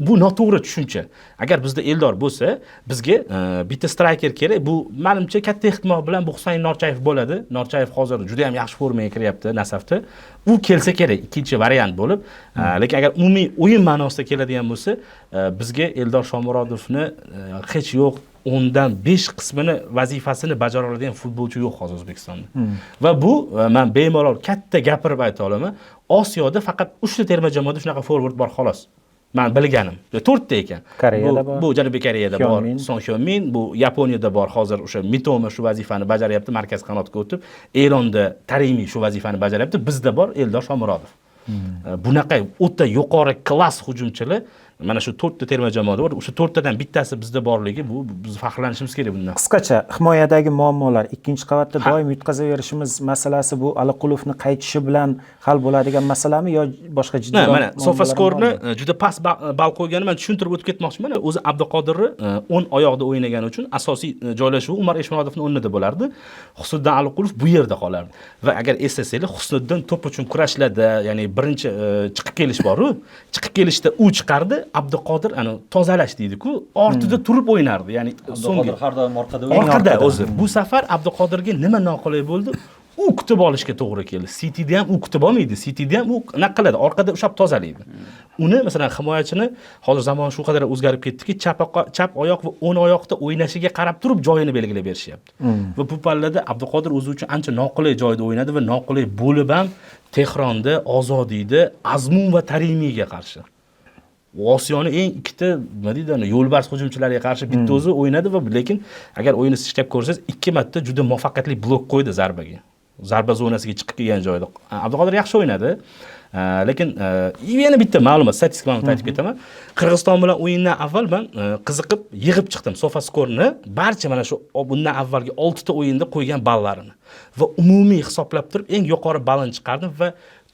Speaker 3: bu noto'g'ri tushuncha. Agar bizda Eldor bo'lsa, bizga bitta striker kerak. Bu menimcha katta ehtimol bilan bu Husayn Norchayev bo'ladi. Norchayev hozir juda ham yaxshi formaga kiryapti Nasafda. U kelsa kerak, ikkinchi variant bo'lib. Lekin agar umumiy o'yin ma'nosida keladigan bo'lsa, bizga Eldor Shomurodovni hech yo'q 10dan 5 qismini vazifasini bajara oladigan futbolchi yo'q hozir O'zbekistonda. Va bu men bemalol katta gapirib ayta olaman. Osiyoda faqat 3 ta terma jamoada shunaqa forvard bor xolos. Men bilganim. 4 ta ekan.
Speaker 1: Koreyada bor.
Speaker 3: Bu Janubiy Koreyada bor,
Speaker 1: Hyun Min.
Speaker 3: Son Hyun Min, bu Yaponiyada bor. Hozir o'sha Mitoma shu vazifani bajaryapti, markaz qanotga o'tib. Eronda Tarimi shu vazifani bajaryapti. Bizda bor Eldor Shomurodov. Bunaqa o'ta yuqori klass hujumchilar mana shu 4 ta terma jamoada bor. O'sha 4 tadan bittasi bizda borligi, bu biz faxrlanishimiz kerak bundan.
Speaker 1: Qisqacha himoyadagi muammolar, ikkinchi qavatda doim yutqazaverishimiz masalasi bu Aliqulovni qaytishi bilan hal bo'ladigan masalami yo boshqa jiddiy?
Speaker 3: Mana SofaScore'ni juda past ball qo'yganini men tushuntirib o'tib ketmoqchiman. O'zi Abduqodirni o'ng oyoqda o'ynagani uchun asosiy joylashuvi Umar Eshmurodovning o'rnida bo'lardi. Husniddin Aliqulov bu yerda qolardi. Va agar eslasanglar, Husniddin to'p uchun kurashlarda, ya'ni birinchi chiqib kelish bor-u, chiqib kelishda u chiqardi, Abduqodir ana tozalash deydi-ku, ortida turib o'ynardi. Ya'ni
Speaker 2: so'nggi har doim orqada
Speaker 3: orqada o'zi. Bu safar Abduqodirga nima noqulay bo'ldi? U kutib olishga to'g'ri keldi. Cityda ham u kutib olmaydi, Cityda ham u nima qiladi? Orqada ushlab tozalaydi. Uni masalan himoyachini hozir zamon shu qadar o'zgarib ketdiki, chap oyoq va o'ng oyoqda o'ynashiga qarab turib joyini belgilab berishyapti. Va bu pallada Abduqodir o'zi uchun ancha noqulay joyda o'ynadi va noqulay bo'lib ham Tehronda, Ozodiyda Azmun va Tarimiga qarshi Osiyoni eng ikkita nima deydi, yo'lbars hujumchilariga qarshi bitta o'zi o'ynadi va lekin agar o'yinni ishlab ko'rsangiz, 2 marta juda muvaffaqiyatli blok qo'ydi zarbaga. Zarba zonasiga chiqib kelgan joyda. Abduqodir yaxshi o'ynadi. Lekin yana bitta ma'lumot, statistik ma'lumot aytib ketaman. Qirg'iziston bilan o'yindan avval men qiziqib yig'ib chiqdim SofaScore'ni barcha mana shu bundan avvalgi 6 ta o'yinda qo'ygan ballarini va umumiy hisoblab turib eng yuqori ballini chiqardim va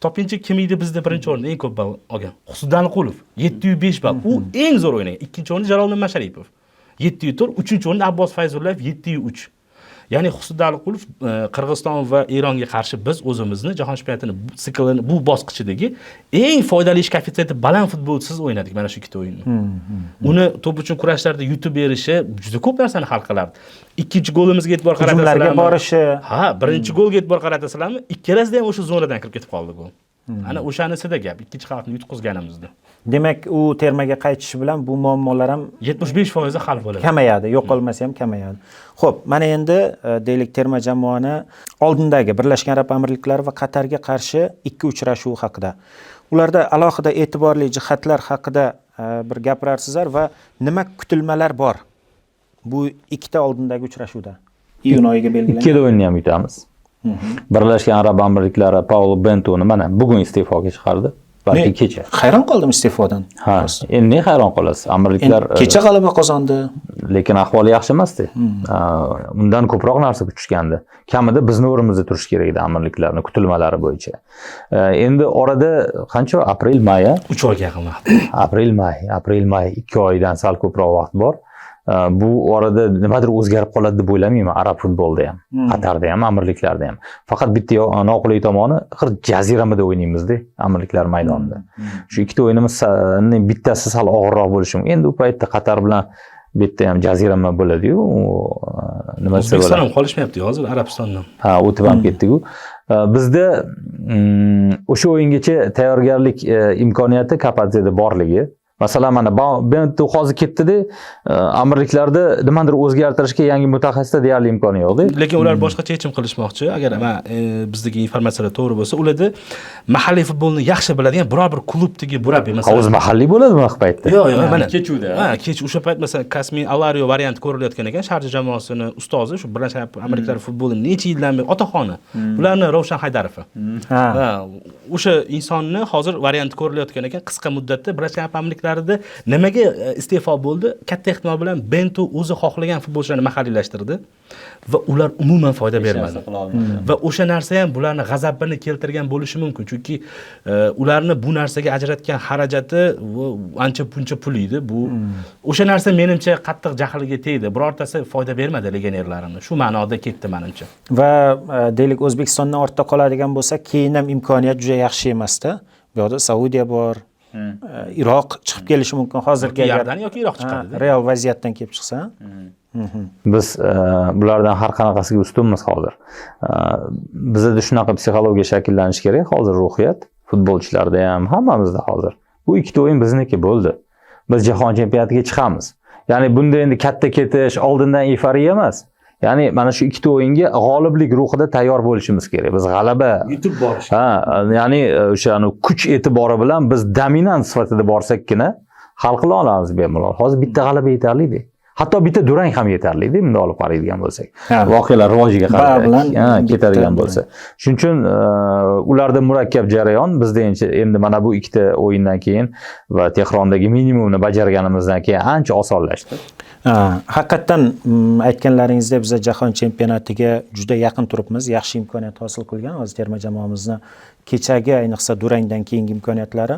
Speaker 3: topinchi kim edi bizda birinchi o'rinda eng ko'p ball olgan? Husniddin Aliqulov 705 ball. U eng zo'r o'ynagan. Ikkinchi o'rinda Jaloliddin Masharipov 704, uchinchi o'rinda Abbos Fayzullayev 703. Ya'ni Husniddin Aliqulov Qirg'iziston va Eronga qarshi biz o'zimizni jahon chempionatini siklini bu bosqichidagi eng foydali ish koeffitsiyenti baland futbolchisiz o'ynadik mana shu ikkita o'yinni. Uni to'p uchun kurashlarda yutib berishi juda ko'p narsani hal qilardi. Ikkinchi golimizga e'tibor
Speaker 1: Hujumlarga
Speaker 3: qaratasizlarmi?
Speaker 1: borishi.
Speaker 3: Ha, birinchi golga e'tibor qaratasizlarmi? Ikkalasida ham o'sha zonadan kirib ketib qoldi gol. Ana o'shanisida gap, ikkinchi qavatni yutqizganimizda.
Speaker 1: Demak, u termaga qaytishi bilan bu muammolar ham
Speaker 3: 75% hal bo'ladi.
Speaker 1: Kamayadi, yo'qolmasa ham kamayadi. Xo'p, mana endi deylik terma jamoani oldindagi Birlashgan Arab Amirliklari va Qatarga qarshi 2 uchrashuv haqida. Ularda alohida e'tiborli jihatlar haqida bir gapirarsizlar va nima kutilmalar bor bu ikkita oldindagi uchrashuvda? Iyun oyiga belgilangan.
Speaker 2: Ikkala o'yinni ham yutamiz. Birlashgan Arab Amirliklari Paulo Bentoni mana bugun iste'foga chiqardi. Balki kecha.
Speaker 1: Hayron qoldim iste'fodan.
Speaker 2: Ha, endi ne hayron qolasiz? Amirliklar
Speaker 1: kecha g'alaba qozondi.
Speaker 2: Lekin ahvoli yaxshi emasdi. Undan ko'proq narsa kutishgandi. Kamida bizni o'rnimizda turish kerak edi Amirliklarni kutilmalari bo'yicha. Endi orada qancha? Aprel, may,
Speaker 3: 3 oyga yaqin vaqt.
Speaker 2: Aprel, may, aprel, may 2 oydan sal ko'proq vaqt bor. Bu orada nimadir o'zgarib qoladi deb o'ylamayman arab futbolida ham, Qatarda ham, Amirliklarda ham. Faqat bitta noqulay tomoni, axir jaziramada o'ynaymizda Amirliklar maydonida. Shu ikkita o'yinimiz bittasi sal og'irroq bo'lishi mumkin. Endi u paytda Qatar bilan bu yerda ham jazirama bo'ladi-yu, nima desa
Speaker 3: O'zbekiston
Speaker 2: bo'ladi?
Speaker 3: ham qolishmayapti hozir Arabistondan.
Speaker 2: Ha, o'tib ham ketdik-ku. Bizda o'sha o'yingacha tayyorgarlik imkoniyati Kapadze'da borligi. Masalan, mana Bento hozir ketdi-da, Amirliklarda nimadir o'zgartirishga yangi mutaxassisda deyarli imkoni yo'q-da.
Speaker 3: Lekin ular boshqacha yechim qilishmoqchi. Agar men bizdagi informatsiyalar to'g'ri bo'lsa, ularda mahalliy futbolni yaxshi biladigan biror bir klubdagi murabbiy masalan.
Speaker 2: O'zi mahalliy bo'ladimi vaqt paytda?
Speaker 3: Yo'q, yo'q, mana
Speaker 4: kechuvda.
Speaker 3: Ha, kech o'sha payt masalan Kasmi Alario varianti ko'rilayotgan ekan, Sharja jamoasini ustozi, shu Birlashgan Arab Amirliklari futboli necha yildan beri otaxoni. Ularni Ravshan Haydarov. Ha, o'sha insonni hozir varianti ko'rilayotgan ekan qisqa muddatda Birlashgan Arab Amirliklarida nimaga iste'fo bo'ldi? Katta ehtimol bilan Bento o'zi xohlagan futbolchilarni mahalliylashtirdi va ular umuman foyda bermadi. Va o'sha narsa ham bularni g'azabini keltirgan bo'lishi mumkin, chunki ularni bu narsaga ajratgan xarajati ancha puncha pul edi. Bu o'sha narsa menimcha qattiq jahliga tegdi. Birortasi foyda bermadi legionerlarini. Shu ma'noda ketdi menimcha.
Speaker 1: Va deylik O'zbekistondan ortda qoladigan bo'lsa, keyin ham imkoniyat juda yaxshi emasda. Bu yoqda Saudiya bor, Iroq chiqib kelishi mumkin hozirgi
Speaker 3: Yoki
Speaker 1: agar
Speaker 3: Iordaniya yoki Iroq chiqadi.
Speaker 1: Real vaziyatdan kelib chiqsa.
Speaker 2: Biz bulardan har qanaqasiga ustunmiz hozir. Bizda shunaqa psixologiya shakllanishi kerak hozir, ruhiyat futbolchilarda ham, hammamizda hozir. Bu ikkita o'yin bizniki bo'ldi. Biz jahon chempionatiga chiqamiz. Ya'ni bunda endi katta ketish, oldindan eyforiya emas. Ya'ni mana shu ikkita o'yinga g'oliblik ruhida tayyor bo'lishimiz kerak. Biz g'alaba
Speaker 4: yutib borish.
Speaker 2: Ha, ya'ni o'sha kuch e'tibori bilan biz dominant sifatida borsakkina hal qila olamiz bemalol. Hozir bitta g'alaba yetarli-da. Hatto bitta durang ham yetarli-da, bunday olib qaraydigan bo'lsak. Voqealar rivojiga qarab ketadigan bo'lsa. Shuning uchun ularda murakkab jarayon, bizda endi mana bu ikkita o'yindan keyin va Tehrondagi minimumni bajarganimizdan keyin ancha osonlashdi.
Speaker 1: Haqiqatdan aytganlaringizdek biz jahon chempionatiga juda yaqin turibmiz, yaxshi imkoniyat hosil qilgan hozir terma jamoamizni kechagi, ayniqsa durangdan keyingi imkoniyatlari.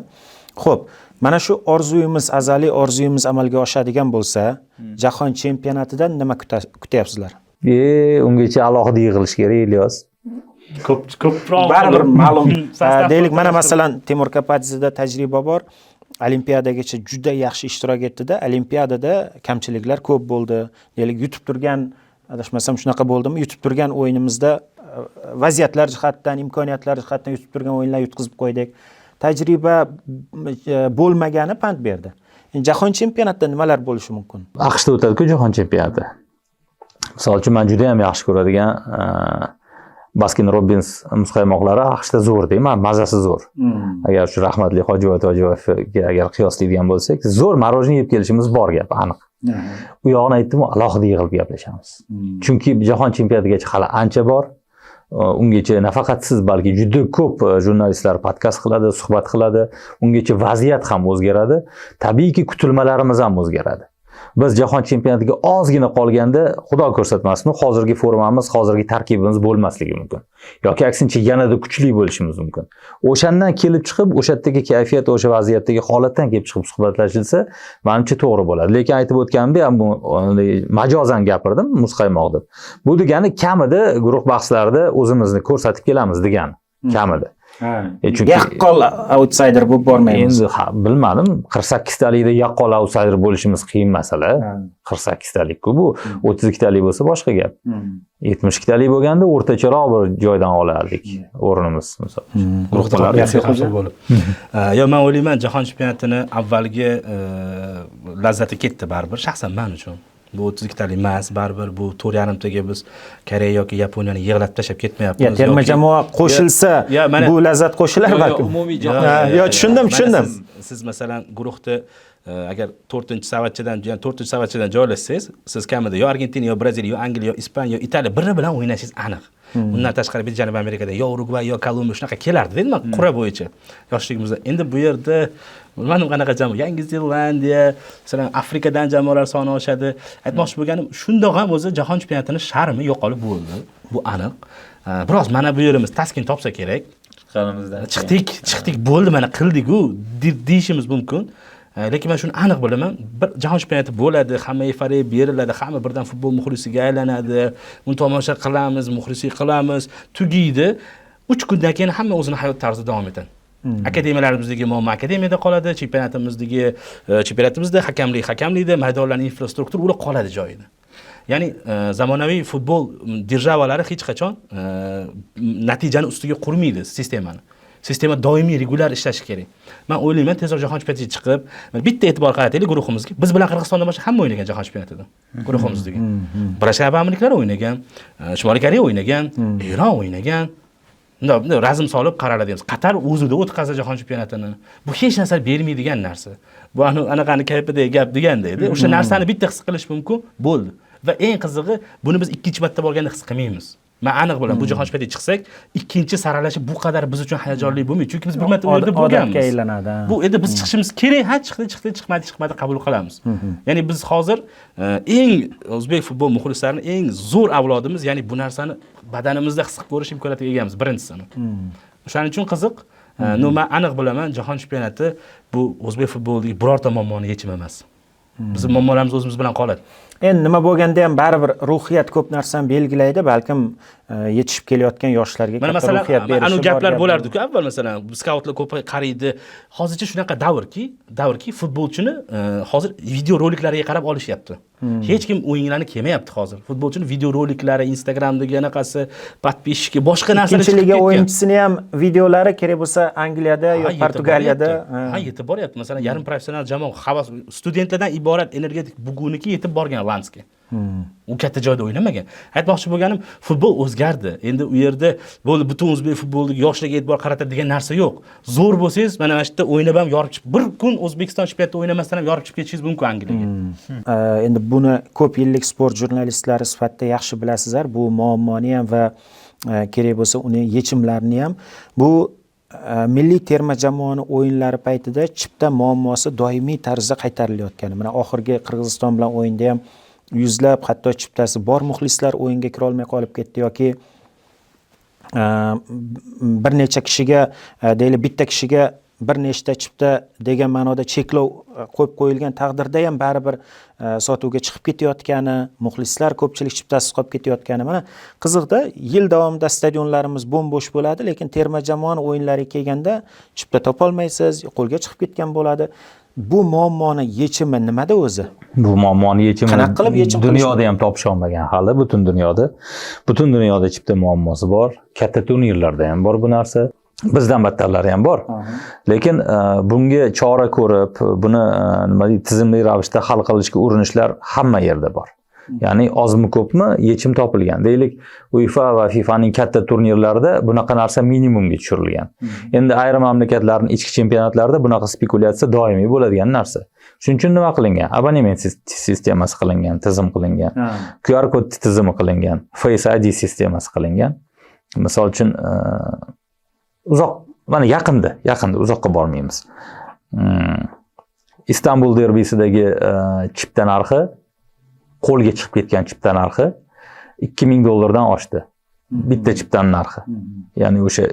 Speaker 1: Xo'p, mana shu orzuyimiz, azaliy orzuyimiz amalga oshadigan bo'lsa, jahon chempionatidan nima kutyapsizlar?
Speaker 2: Ungacha alohida yig'ilish kerak, Ilyos.
Speaker 3: Ko'proq
Speaker 1: baribir ma'lum. Deylik, mana masalan Timur Kapadze'da tajriba bor. Olimpiadagacha juda yaxshi ishtirok etdi-da, olimpiadada kamchiliklar ko'p bo'ldi. Deylik, yutib turgan, adashmasam shunaqa bo'ldimi? Yutib turgan o'yinimizda vaziyatlar jihatdan, imkoniyatlar jihatdan yutib turgan o'yinlar yutqizib qo'ydik. Tajriba bo'lmagani pand berdi. Endi jahon chempionatida nimalar bo'lishi mumkin?
Speaker 2: AQShda o'tadi-ku jahon chempionati. Misol uchun, men juda ham yaxshi ko'radigan Baskin Robbins muzqaymoqlari AQShda zo'r deyman, mazasi zo'r. Agar shu rahmatli Hojiboy Tojiboyevga agar qiyoslaydigan bo'lsak, zo'r мороженое yeb kelishimiz bor gap, aniq. U yog'ini aytdim, alohida yig'ilib gaplashamiz. Chunki jahon chempionatigacha hali ancha bor. Ungacha nafaqat siz, balki juda ko'p jurnalistlar podkast qiladi, suhbat qiladi. Ungacha vaziyat ham o'zgaradi. Tabiiyki, kutilmalarimiz ham o'zgaradi. Biz jahon chempionatiga ozgina qolganda, Xudo ko'rsatmasin, hozirgi formamiz, hozirgi tarkibimiz bo'lmasligi mumkin. Yoki aksincha yanada kuchli bo'lishimiz mumkin. O'shandan kelib chiqib, o'sha yerdagi kayfiyat, o'sha vaziyatdagi holatdan kelib chiqib suhbatlashilsa, menimcha to'g'ri bo'ladi. Lekin aytib o'tganimdek, bu majozan gapirdim, muzqaymoq deb. Bu degani kamida guruh bahslarida o'zimizni ko'rsatib kelamiz degani. Kamida. Chunki
Speaker 1: yaqqol outsider bo'lib bormaymiz.
Speaker 2: Endi ha, bilmadim, 48 talikda yaqqol outsider bo'lishimiz qiyin masala. 48 talik-ku bu. 32 talik bo'lsa boshqa gap. 72 talik bo'lganda o'rtacharoq bir joydan olardik o'rnimiz misol.
Speaker 3: Guruhda qolib bo'lib. Yo, men o'ylayman, jahon chempionatini avvalgi lazzati ketdi baribir, shaxsan men uchun. Bu 32 talik emas, baribir bu 4.5 taga biz Koreya yoki Yaponiyani yig'latib tashlab ketmayapmiz.
Speaker 1: Ya terma jamoa qo'shilsa, bu lazzat qo'shilar balkim.
Speaker 4: Umumiy
Speaker 1: jahon. Yo, tushundim.
Speaker 3: Siz masalan guruhda agar 4-savatchadan, ya'ni 4-savatchadan joylashsangiz, siz kamida yo Argentina, yo Braziliya, yo Angliya, yo Ispaniya, yo Italiya biri bilan o'ynashingiz aniq. Undan tashqari bir Janubiy Amerikada yo Urugvay, yo Kolumbiya shunaqa kelardi, deyman, qur'a bo'yicha yoshligimizda. Endi bu yerda bilmadim qanaqa jamoa, Yangi Zelandiya, masalan, Afrikadan jamoalar soni oshadi. Aytmoqchi bo'lganim, shundoq ham o'zi jahon chempionatini sharmi yo'qolib bo'ldi. Bu aniq. Biroz mana bu yerimiz taskin topsa kerak.
Speaker 4: Chiqqanimizdan
Speaker 3: chiqdik bo'ldi, mana qildik-u deyishimiz mumkin. Lekin men shuni aniq bilaman, bir jahon chempionati bo'ladi, hamma eyforiya beriladi, hamma birdan futbol muxlisiga aylanadi, uni tomosha qilamiz, muxlislik qilamiz, tugaydi. 3 kundan keyin hamma o'zini hayot tarzida davom etadi. Akademiyalarimizdagi muammo akademiyada qoladi, chempionatimizda hakamlik hakamlikda, maydonlarning infrastruktura ular qoladi joyida. Ya'ni zamonaviy futbol держава lari hech qachon natijani ustiga qurmaydi sistemani. Sistema doimiy regulyar ishlashi kerak. Men o'ylayman, tezroq jahon chempionatiga chiqib, bitta e'tibor qarataylik guruhimizga. Biz bilan Qirg'izistondan boshqa hamma o'ynagan jahon chempionatida. Guruhimizdagi. Birlashgan Arab Amirliklari o'ynagan, Shimoliy Koreya o'ynagan, Eron o'ynagan. Bunday razm solib qaraladi deymiz. Qatar o'zida o'tkazdi jahon chempionatini. Bu hech narsa bermaydigan narsa. Bu anaqani kayfidagi gap deganda edi. O'sha narsani bitta his qilish mumkin bo'ldi. Va eng qizig'i, buni biz ikkinchi marta borganda his qilmaymiz. Men aniq bilaman, bu jahon chempionatiga chiqsak, ikkinchi saralashi bu qadar biz uchun hayajonli bo'lmaydi. Chunki biz bir marta u yerda bo'lganmiz.
Speaker 1: Odatga aylanadi.
Speaker 3: Bu endi biz chiqishimiz kerak, ha, chiqdi, chiqmadi, chiqmadi, qabul qilamiz. Ya'ni biz hozir eng o'zbek futbol muxlislarining eng zo'r avlodimiz, ya'ni bu narsani badanimizda his qilib ko'rish imkoniyatiga egamiz, birinchisini. O'shaning uchun qiziq. No, men aniq bilaman, jahon chempionati bu o'zbek futbolidagi birorta muammoni yechimi emas. Bizning muammolarimiz o'zimiz bilan qoladi.
Speaker 1: Endi nima bo'lganda ham baribir ruhiyat ko'p narsani belgilaydi, balkim yetishib kelayotgan yoshlarga
Speaker 3: Mana
Speaker 1: katta
Speaker 3: masalan,
Speaker 1: ruhiyat berishi
Speaker 3: anu
Speaker 1: bor
Speaker 3: gaplar
Speaker 1: gap.
Speaker 3: bo'lardi-ku avval, masalan, skautlar ko'p qaraydi. Hozircha shunaqa davrki futbolchini hozir video roliklariga qarab olishyapti. Hech kim o'yinlarni kelmayapti hozir. Futbolchini video roliklari, Instagramdagi anaqasi, подписчики, boshqa narsalar
Speaker 1: Ikkinchi
Speaker 3: chiqib
Speaker 1: liga
Speaker 3: ketgan.
Speaker 1: o'yinchisini ham videolari kerak bo'lsa Angliyada yo Portugaliyada.
Speaker 3: Ha, yetib boryapti. Masalan, yarim professional jamoa havas studentlardan iborat energetik buguniki yetib borgan Landsga. U katta joyda o'ynamagan. Aytmoqchi bo'lganim, futbol o'zgardi. Endi u yerda bo'ldi, butun o'zbek futbolidagi yoshlarga e'tibor qaratadigan narsa yo'q. Zo'r bo'lsangiz, mana shu yerda o'ynab ham yorib chiqib, bir kun O'zbekiston chempionatida o'ynamasdan ham yorib chiqib ketishingiz mumkin Angliyaga.
Speaker 1: Endi buni ko'p yillik sport jurnalistlari sifatida yaxshi bilasizlar, bu muammoni ham va kerak bo'lsa uni yechimlarini ham. Bu milliy terma jamoani o'yinlari paytida chipta muammosi doimiy tarzda qaytarilayotgani. Mana oxirgi Qirg'iziston bilan o'yinda ham yuzlab hatto chiptasi bor muxlislar o'yinga kira olmay qolib ketdi yoki bir necha kishiga, deylik, bitta kishiga bir nechta chipta degan ma'noda cheklov qo'yib qo'yilgan taqdirda ham baribir sotuvga chiqib ketayotgani, muxlislar ko'pchilik chiptasiz qolib ketayotgani. Mana qiziqda, yil davomida stadionlarimiz bo'm-bo'sh bo'ladi, lekin terma jamoani o'yinlariga kelganda chipta topolmaysiz, qo'lga chiqib ketgan bo'ladi. Bu muammoni yechimi nimada o'zi?
Speaker 2: Bu muammoni yechimi
Speaker 1: qanaqa qilib yechim qilish
Speaker 2: dunyoda ham topisha olmagan hali, butun dunyoda. Butun dunyoda chipta muammosi bor. Katta turnirlarda ham bor bu narsa. Bizdan battarlari ham bor. Lekin bunga chora ko'rib, buni nima deydi, tizimli ravishda hal qilishga urinishlar hamma yerda bor. Ya'ni ozmi ko'pmi yechim topilgan. Deylik, UEFA va FIFAning katta turnirlarida bunaqa narsa minimumga tushirilgan. Endi ayrim mamlakatlarning ichki chempionatlarida bunaqa spekulyatsiya doimiy bo'ladigan narsa. Shuning uchun nima qilingan? Abonement sistemasi qilingan, tizim qilingan. QR kod tizimi qilingan, Face ID sistemasi qilingan. Misol uchun, uzoq, mana yaqinda uzoqqa bormaymiz. Istanbul derbisidagi chipta narxi, qo'lga chiqib ketgan chipta narxi 2000 dollardan oshdi. Bitta chiptaning narxi. Ya'ni o'sha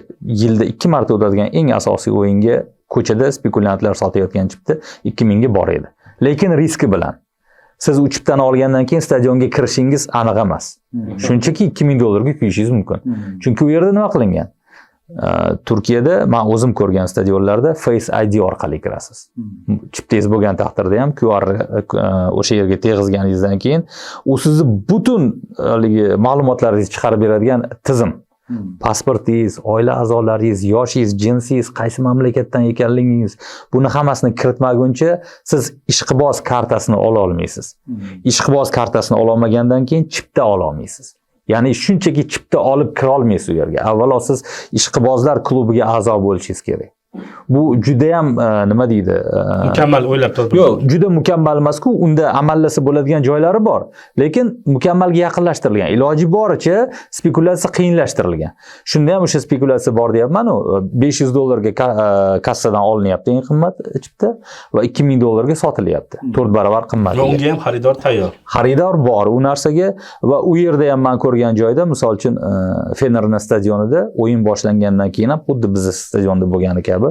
Speaker 2: yilda 2 marta o'tadigan eng asosiy o'yinga ko'chada spekulyantlar sotayotgan chipta 2000 ga bor edi. Lekin riski bilan. Siz u chiptani olgandan keyin stadionga kirishingiz aniq emas. Shunchaki 2000 dollarga kuyishingiz mumkin. Chunki u yerda nima qilingan? Turkiyada men o'zim ko'rgan stadionlarda Face ID orqali kirasiz. Chiptangiz bo'lgan taqdirda ham QR o'sha yerga tegizganingizdan keyin u sizni butun haligi ma'lumotlaringizni chiqarib beradigan tizim. Pasportingiz, oila a'zolaringiz, yoshingiz, jinsingiz, qaysi mamlakatdan ekanligingiz, buni hammasini kiritmaguncha siz ishqiboz kartasini ola olmaysiz. Ishqiboz kartasini ola olmagandan keyin chipta ola olmaysiz. Ya'ni shunchaki chipta olib kira olmaysiz u yerga. Avvalo siz ishqibozlar klubiga a'zo bo'lishingiz kerak. Bu juda ham nima deydi?
Speaker 3: Mukammal o'ylab topilgan.
Speaker 2: Yo'q, juda mukammal emas-ku, unda amallasa bo'ladigan joylari bor, lekin mukammalga yaqinlashtirilgan. Iloji boricha spekulyatsiya qiyinlashtirilgan. Shunda ham o'sha spekulyatsiya bor deyapman-u, 500 dollarga kassadan olinyapti eng qimmat chipta va 2000 dollarga sotilyapti. 4 barobar qimmat.
Speaker 3: Va unga ham xaridor tayyor.
Speaker 2: Xaridor bor u narsaga va u yerda ham men ko'rgan joyda, misol uchun, Fenerni stadionida o'yin boshlangandan keyin ham xuddi bizni stadionda bo'lgani kabi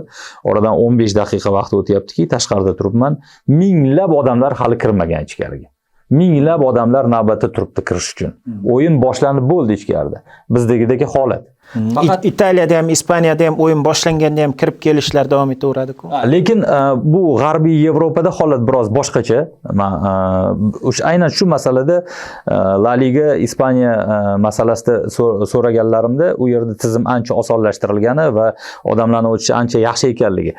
Speaker 2: oradan 15 daqiqa vaqt o'tyaptiki, tashqarida turibman, minglab odamlar hali kirmagan ichkariga. Minglab odamlar navbatda turibdi kirish uchun. O'yin boshlanib bo'ldi ichkarida. Bizdagidagi holat.
Speaker 1: Faqat Italiyada ham, Ispaniyada ham o'yin boshlanganda ham kirib kelishlar davom etaveradi-ku.
Speaker 2: Lekin bu G'arbiy Yevropada holat biroz boshqacha. Men o'sha aynan shu masalada La Liga Ispaniya masalasida so'raganlarimda u yerda tizim ancha osonlashtirilgani va odamlarni o'tishi ancha yaxshi ekanligi.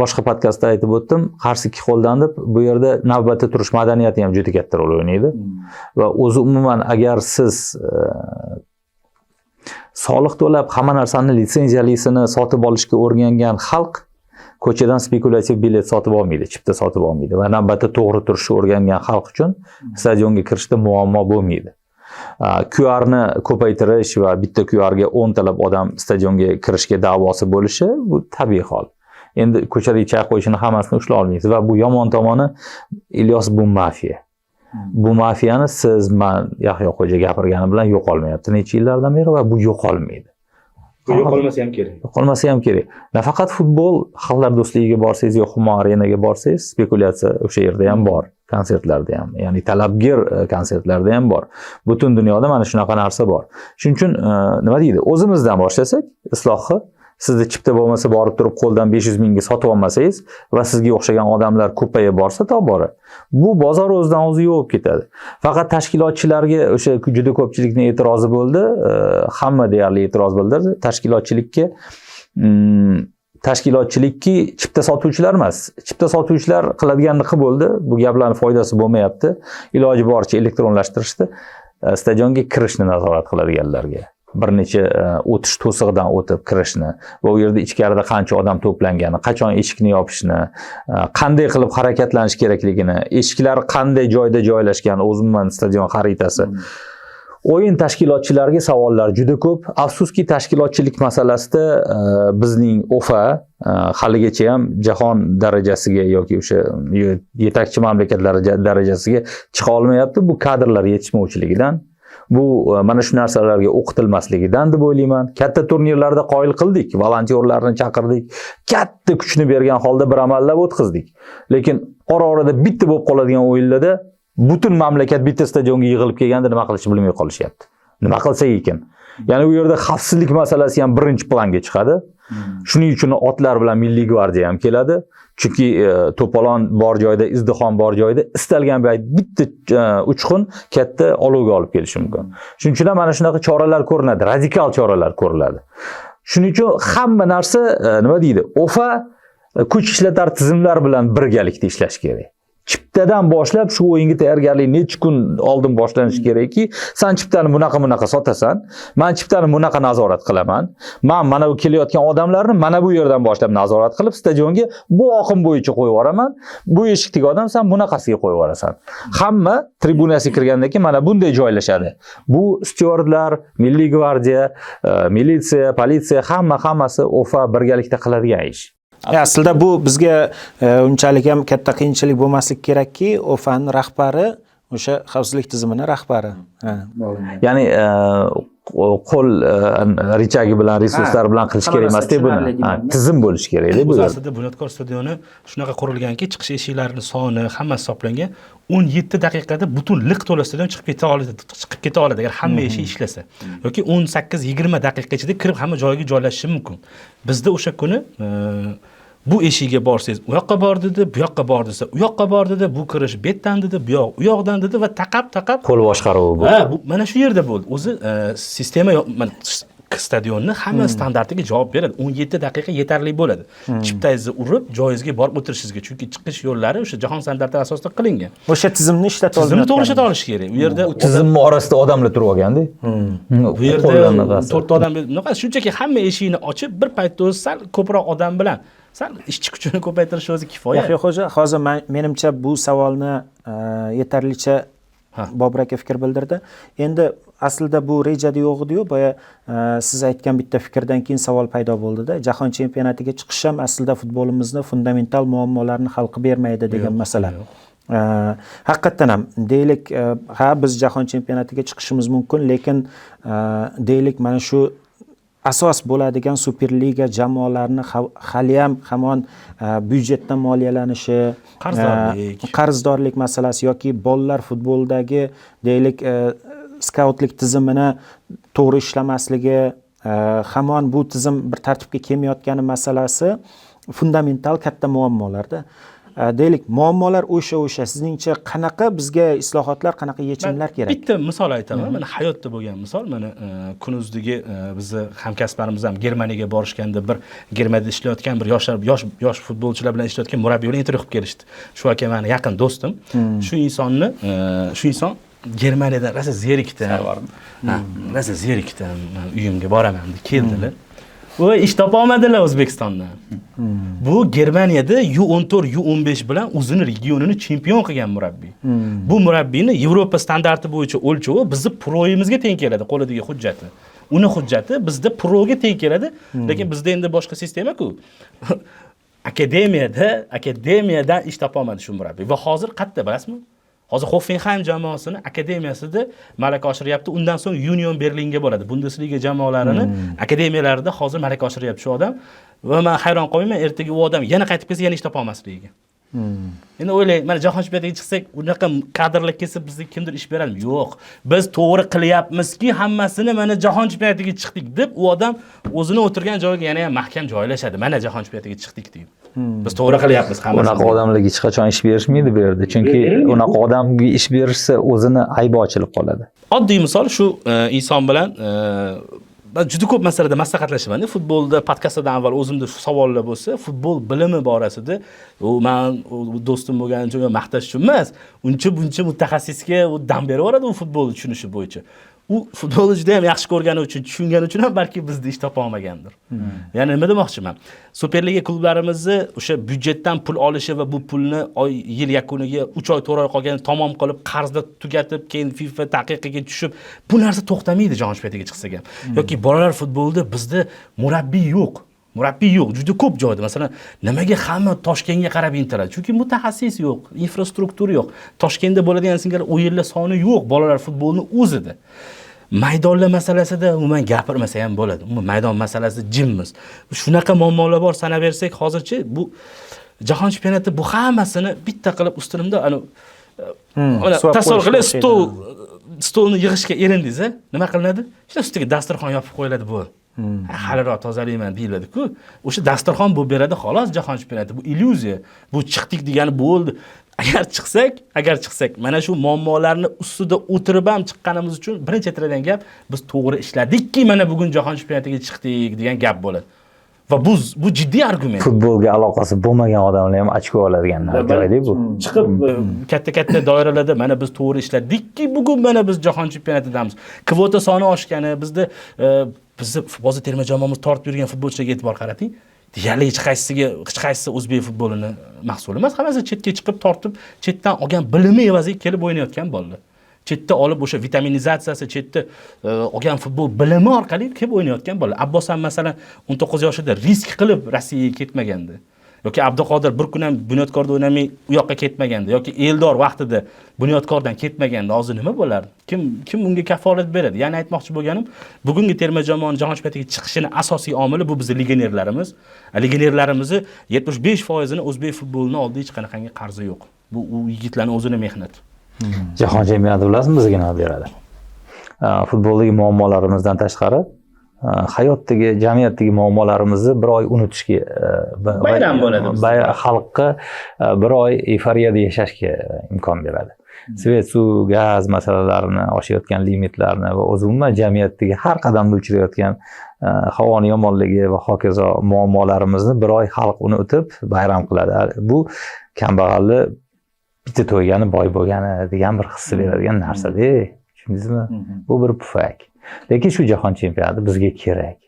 Speaker 2: Boshqa podkastda aytib o'tdim, qarsi ikki qo'ldan deb, bu yerda navbatda turish madaniyati ham juda katta rol o'ynaydi. Va o'zi umuman agar siz soliq to'lab hamma narsani litsenziyalisini sotib olishga o'rgangan xalq ko'chadan spekulyativ bilet sotib olmaydi, chipta sotib olmaydi va navbatda to'g'ri turishni o'rgangan xalq uchun stadionga kirishda muammo bo'lmaydi. QR ni ko'paytirish va bitta QR ga 10 talab odam stadionga kirishga da'vosi bo'lishi bu tabiiy hol. Endi ko'chadagi chay qo'yishini hammasini ushlay olmaysiz va bu yomon tomoni, Ilyos, bu mafiya. Bu mafiyani siz, man, Yahyo Xo'ja gapirgani bilan yo'qolmayapti necha yillardan beri va bu yo'qolmaydi.
Speaker 3: Bu yo'qolmasa ham kerak.
Speaker 2: Yo'qolmasa ham kerak. Nafaqat futbol, Xalqlar do'stligiga borsangiz yo Humo Arenaga borsangiz, spekulyatsiya o'sha yerda ham bor, konsertlarda ham, ya'ni talabgir konsertlarda ham bor. Butun dunyoda mana shunaqa narsa bor. Shuning uchun nima deydi? O'zimizdan boshlasak, islohni, sizda chipta bo'lmasa borib turib qo'ldan 500 mingga sotib olmasangiz va sizga o'xshagan odamlar ko'payib borsa tobora, bu bozor o'zidan o'zi yo'q ketadi. Faqat tashkilotchilarga o'sha juda ko'pchilikning e'tirozi bo'ldi, hamma deyarli e'tiroz bildirdi. Tashkilotchilikka Tashkilotchilikki chipta sotuvchilar emas. Chipta sotuvchilar qiladiganini qilib bo'ldi. Bu gaplarning foydasi bo'lmayapti. Iloji boricha elektronlashtirishdi. Stadionga kirishni nazorat qiladiganlarga bir necha o'tish to'sig'idan o'tib kirishni va u yerda ichkarida qancha odam to'plangani, qachon eshikni yopishni, qanday qilib harakatlanish kerakligini, eshiklar qanday joyda joylashgan, umuman stadion xaritasi. O'yin tashkilotchilariga savollar juda ko'p. Afsuski, tashkilotchilik masalasida bizning OFA haligacha ham jahon darajasiga yoki o'sha yetakchi mamlakatlar darajasiga chiqa olmayapti. Bu kadrlar yetishmovchiligidan, bu mana shu narsalarga o'qitilmasligidan deb o'ylayman. Katta turnirlarda qoyil qildik, volontyorlarni chaqirdik, katta kuchni bergan holda bir amallab o'tkazdik. Lekin ora-orada bitta bo'lib qoladigan o'yinlarda butun mamlakat bitta stadionga yig'ilib kelganda nima qilishni bilmay qolishyapti. Nima qilsak ekan? Ya'ni u yerda xavfsizlik masalasi ham birinchi planga chiqadi. Shuning uchun otlar bilan Milliy gvardiya ham keladi. Chunki to'polon bor joyda, izdihom bor joyda istalgan payt bitta uchqun katta olovga olib kelishi mumkin. Shuning uchun ham mana shunaqa choralar ko'rinadi, radikal choralar ko'riladi. Shuning uchun hamma narsa nima deydi? OFA kuch ishlatar tizimlar bilan birgalikda ishlash kerak. Chiptadan boshlab shu o'yinga tayyorgarlik necha kun oldin boshlanishi kerakki, san chiptani bunaqa bunaqa sotasan, man chiptani bunaqa nazorat qilaman, man mana bu kelayotgan odamlarni mana bu yerdan boshlab nazorat qilib stadionga bu oqim bo'yicha qo'yib yuboraman, bu eshikdagi odam san bunaqasiga qo'yib yuborasan. Hamma tribunasiga kirgandan keyin mana bunday joylashadi. Bu styuardlar, Milliy gvardiya, militsiya, politsiya hammasi OFA birgalikda qiladigan ish.
Speaker 1: Aslida bu bizga unchalik ham katta qiyinchilik bo'lmasligi kerakki, OFAning rahbari o'sha xavfsizlik tizimini rahbari.
Speaker 2: Ya'ni qo'l richagi bilan, resurslar bilan qilish kerak emasda buni. Tizim bo'lishi kerakda bu.
Speaker 3: Aslida Bunyodkor stadioni shunaqa qurilganki, chiqish eshiklarining soni hammasi hisoblangan. 17 daqiqada butun liq to'la stadion chiqib keta oladi, chiqib keta oladi agar hamma eshik ishlasa. Yoki 18-20 daqiqa ichida kirib hamma joyiga joylashishi mumkin. Bizda o'sha kuni bu eshigiga borsangiz u yoqqa bor dedi, bu yoqqa bor desa u yoqqa bor dedi, bu kirish bu yerdan dedi, bu yoq u yoqdan dedi va taqab taqab
Speaker 2: qo'l boshqaruvi bu.
Speaker 3: Ha, bu mana shu yerda bo'ldi. O'zi sistema stadionni hamma standartiga javob beradi. 17 daqiqa yetarli bo'ladi. Chiptangizni urib, joyingizga borib o'tirishingizga, chunki chiqish yo'llari o'sha jahon standartlari asosida qilingan.
Speaker 1: O'sha tizimni ishlata
Speaker 3: Tizimni to'g'ri ishlata olish kerak. U yerda
Speaker 2: tizimni orasida odamlar turib olganda.
Speaker 3: Bu yerda 4 ta odam bunaqa shunchaki hamma eshikni ochib, bir paytda o'zi sal ko'proq odam bilan sal ishchi kuchini ko'paytirish o'zi kifoya.
Speaker 1: Yahyo xo'ja, hozir menimcha bu savolni yetarlicha Bobur aka fikr bildirdi. Endi aslida bu rejada yo'q edi-yu, boya siz aytgan bitta fikrdan keyin savol paydo bo'ldi-da. Jahon chempionatiga chiqish ham aslida futbolimizni fundamental muammolarini hal qilib bermaydi degan masala. Haqiqatdan ham deylik, ha, biz jahon chempionatiga chiqishimiz mumkin, lekin deylik mana shu asos bo'ladigan Superliga jamoalarini haliyam hamon byudjetdan moliyalanishi,
Speaker 3: qarzdorlik,
Speaker 1: qarzdorlik masalasi yoki bolalar futbolidagi deylik skautlik tizimini to'g'ri ishlamasligi, hamon bu tizim bir tartibga kelmayotgani masalasi fundamental katta muammolarda. Deylik muammolar o'sha sizningcha qanaqa bizga islohotlar, qanaqa yechimlar kerak?
Speaker 3: Bitta misol aytaman, mana hayotda bo'lgan misol. Mana Kunuzdagi bizni hamkasblarimiz ham Germaniyaga borishganda bir Germaniyada ishlayotgan bir yosh futbolchilar bilan ishlayotgan murabbiy bilan intervyu qilib kelishdi. Shu aka meni yaqin do'stim. Shu insonni, shu inson Germaniyadan rosa zerikdi. Rosa zerikdim, uyimga boraman deb keldilar. Va ish topa olmadilar O'zbekistonda. Bu Germaniyada U14, U15 bilan o'zini regionini chempion qilgan murabbiy. Bu murabbiyni Yevropa standarti bo'yicha o'lchovi bizni proyimizga teng keladi, qo'lidagi hujjati. Uni hujjati bizda proga teng keladi, lekin bizda endi boshqa sistema-ku. Akademiyadan ish topa olmadi shu murabbiy. Va hozir qayerda bilasizmi? Hozir Hoffenheim jamoasini akademiyasida malaka oshiryapti. Undan so'ng Union Berlinga boradi. Bundesliga jamoalarini akademiyalarida hozir malaka oshiryapti shu odam. Va men hayron qolmayman, ertaga u odam yana qaytib kelsa yana ish topa olmasligiga. Endi o'ylang, mana jahon chempionatiga chiqsak, unaqa kadrlar kelsa bizga kimdir ish beradimi? Yo'q. Biz to'g'ri qilyapmizki, hammasini mana jahon chempionatiga chiqdik deb u odam o'zini o'tirgan joyiga yana ham mahkam joylashadi. Mana jahon chempionatiga chiqdik deb. Biz to'g'ri qilyapmiz hammasini.
Speaker 2: Unaqa odamlarga hech qachon ish berishmaydi bu yerda. Chunki unaqa odamga ish berishsa o'zini aybi ochilib qoladi.
Speaker 3: Oddiy misol shu inson bilan Man juda ko'p masalada maslahatlashaman. Futbolda podkastdan avval o'zimda shu savollar bo'lsa, futbol bilimi borasida u man do'stim bo'lgani uchun yo maqtash uchun emas, uncha buncha mutaxassisga u dam berib yuboradi u futbolni tushunishi bo'yicha. U futbolni juda ham yaxshi ko'rgani uchun, tushungani uchun ham balki bizda ish topa olmagandir. Ya'ni nima demoqchiman? Superliga klublarimizni o'sha byudjetdan pul olishi va bu pulni oy yil yakuniga 3 oy 4 oy qolganda tamom qilib, qarzda tugatib, keyin FIFA taqiqiga tushib, bu narsa to'xtamaydi jahon chempionatiga chiqsak ham. Yoki bolalar futbolida bizda murabbiy yo'q. Murabbiy yo'q, juda ko'p joyda. Masalan, nimaga hamma Toshkentga qarab intiladi? Chunki mutaxassis yo'q, infrastruktura yo'q. Toshkentda bo'ladigan singari o'yinlar soni yo'q bolalar futbolini o'zida. Maydonlar masalasida umuman gapirmasa ham bo'ladi. Umuman maydon masalasida jimmiz. Shunaqa muammolar bor, sanaversak hozircha bu jahon chempionati bu hammasini bitta qilib ustunimda ana tasavvur qiling, stolni yig'ishga erindingiz, nima qilinadi? Shunda ustiga dasturxon yopib qo'yiladi bu. Haliroq tozalayman deyiladi-ku. O'sha dasturxon bo'lib beradi xolos jahon chempionati. Bu illyuziya. Bu chiqdik degani bo'ldi. Agar chiqsak, mana shu muammolarni ustida o'tirib ham chiqqanimiz uchun birinchi aytiladigan gap, biz to'g'ri ishladikki, mana bugun jahon chempionatiga chiqdik degan gap bo'ladi. Va bu jiddiy argument.
Speaker 2: Futbolga aloqasi bo'lmagan odamlar ham ochko oladigan joyda bu.
Speaker 3: Chiqib katta-katta doiralarda mana biz to'g'ri ishladikki, bugun mana biz jahon chempionatidamiz. Kvota soni oshgani, bizda bizni hozir terma jamoamiz tortib yurgan futbolchilarga e'tibor qarating. Deyarli hech qaysisi o'zbek futbolini mahsuli emas, hammasi chetga chiqib tortib, chetdan olgan bilimi evaziga kelib o'ynayotgan bolalar. Chetda olib o'sha vitaminizatsiyasi, chetda olgan futbol bilimi orqali kelib o'ynayotgan bolalar. Abbos ham masalan 19 yoshida risk qilib Rossiyaga ketmagandi. Yoki Abduqodir bir kun ham Bunyodkorda o'ynamay u yoqqa ketmagandi, yoki Eldor vaqtida Bunyodkordan ketmaganda hozir nima bo'lardi? Kim unga kafolat beradi? Ya'ni aytmoqchi bo'lganim, bugungi terma jamoaning jahon chempionatiga chiqishini asosiy omili bu bizning legionerlarimiz. Legionerlarimizni 75%ini o'zbek futbolini oldida hech qanaqangi qarzi yo'q. Bu u yigitlarning o'zini mehnati.
Speaker 2: Jahon chempionati bilasizmi bizga nima beradi? Futboldagi muammolarimizdan tashqari hayotdagi, jamiyatdagi muammolarimizni bir oy unutishga,
Speaker 3: bayram bo'ladi bizda.
Speaker 2: Xalqqa bir oy eyforiyada yashashga imkon beradi. Svet, suv, gaz masalalarini, oshayotgan limitlarni va o'zi umuman jamiyatdagi har qadamda uchrayotgan havoni yomonligi va hokazo muammolarimizni bir oy xalq unutib bayram qiladi. Bu kambag'alni bitta to'ygani boy bo'lgani degan bir hissi beradigan narsa-da. Tushundingizmi? Bu bir pufak. Lekin shu jahon chempionati bizga kerak.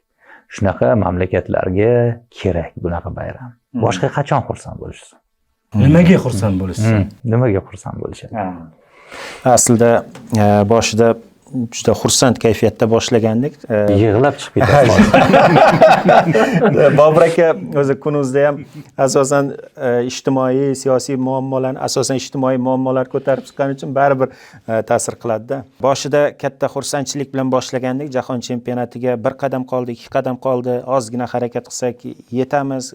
Speaker 2: Shunaqa mamlakatlarga kerak bunaqa bayram. Boshqa qachon xursand bo'lishsin?
Speaker 3: Nimaga xursand bo'lishsin?
Speaker 2: Nimaga xursand bo'lishadi?
Speaker 1: Aslida boshida juda xursand kayfiyatda boshlagandik.
Speaker 2: Yig'lab chiqib ketadi.
Speaker 1: Bobur aka o'zi kunuzda ham asosan ijtimoiy, siyosiy muammolarni, asosan ijtimoiy muammolar ko'tarib chiqqani uchun baribir ta'sir qiladi-da. Boshida katta xursandchilik bilan boshlagandik. Jahon chempionatiga bir qadam qoldi, 2 qadam qoldi. Ozgina harakat qilsak yetamiz.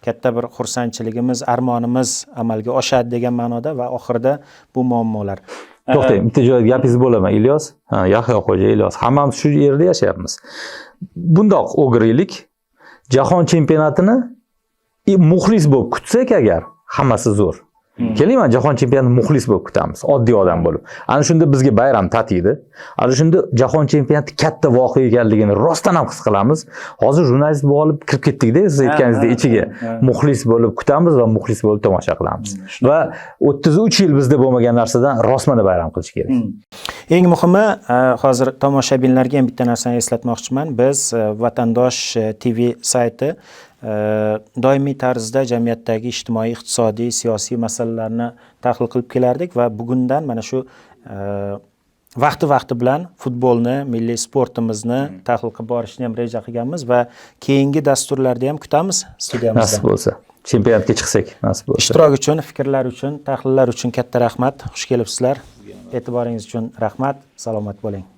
Speaker 1: Katta bir xursandchiligimiz, armonimiz amalga oshadi degan ma'noda va oxirida bu muammolar.
Speaker 2: To'xtang, bitta joyda gapingizni bo'laman, Ilyos. Ha, Yahyo Xo'ja, Ilyos. Hammamiz shu yerda yashayapmiz. Bundoq o'giraylik. Jahon chempionatini muxlis bo'lib kutsak agar, hammasi zo'r. Keling, mana jahon chempionatini muxlis bo'lib kutamiz, oddiy odam bo'lib. Ana shunda bizga bayram tatiydi. Ana shunda jahon chempionati katta voqea ekanligini rostdan ham his qilamiz. Hozir jurnalist bo'lib kirib ketdik-da, siz aytganingizdek ichiga. Muxlis bo'lib kutamiz va muxlis bo'lib tomosha qilamiz. Va 33 yil bizda bo'lmagan narsadan rostmana bayram qilish kerak.
Speaker 1: Eng muhimi, hozir tomoshabinlarga ham bitta narsani eslatmoqchiman. Biz Vatandosh TV sayti doimiy tarzda jamiyatdagi ijtimoiy, iqtisodiy, siyosiy masalalarni tahlil qilib kelardik va bugundan mana shu vaqti-vaqti bilan futbolni, milliy sportimizni tahlil qilib borishni ham reja qilganmiz va keyingi dasturlarda ham kutamiz studiyamizda.
Speaker 2: Nasib bo'lsa, chempionatga chiqsak, nasib bo'lsa.
Speaker 1: Ishtirok uchun, fikrlar uchun, tahlillar uchun katta rahmat. Xush kelibsizlar. E'tiboringiz uchun rahmat. Salomat bo'ling.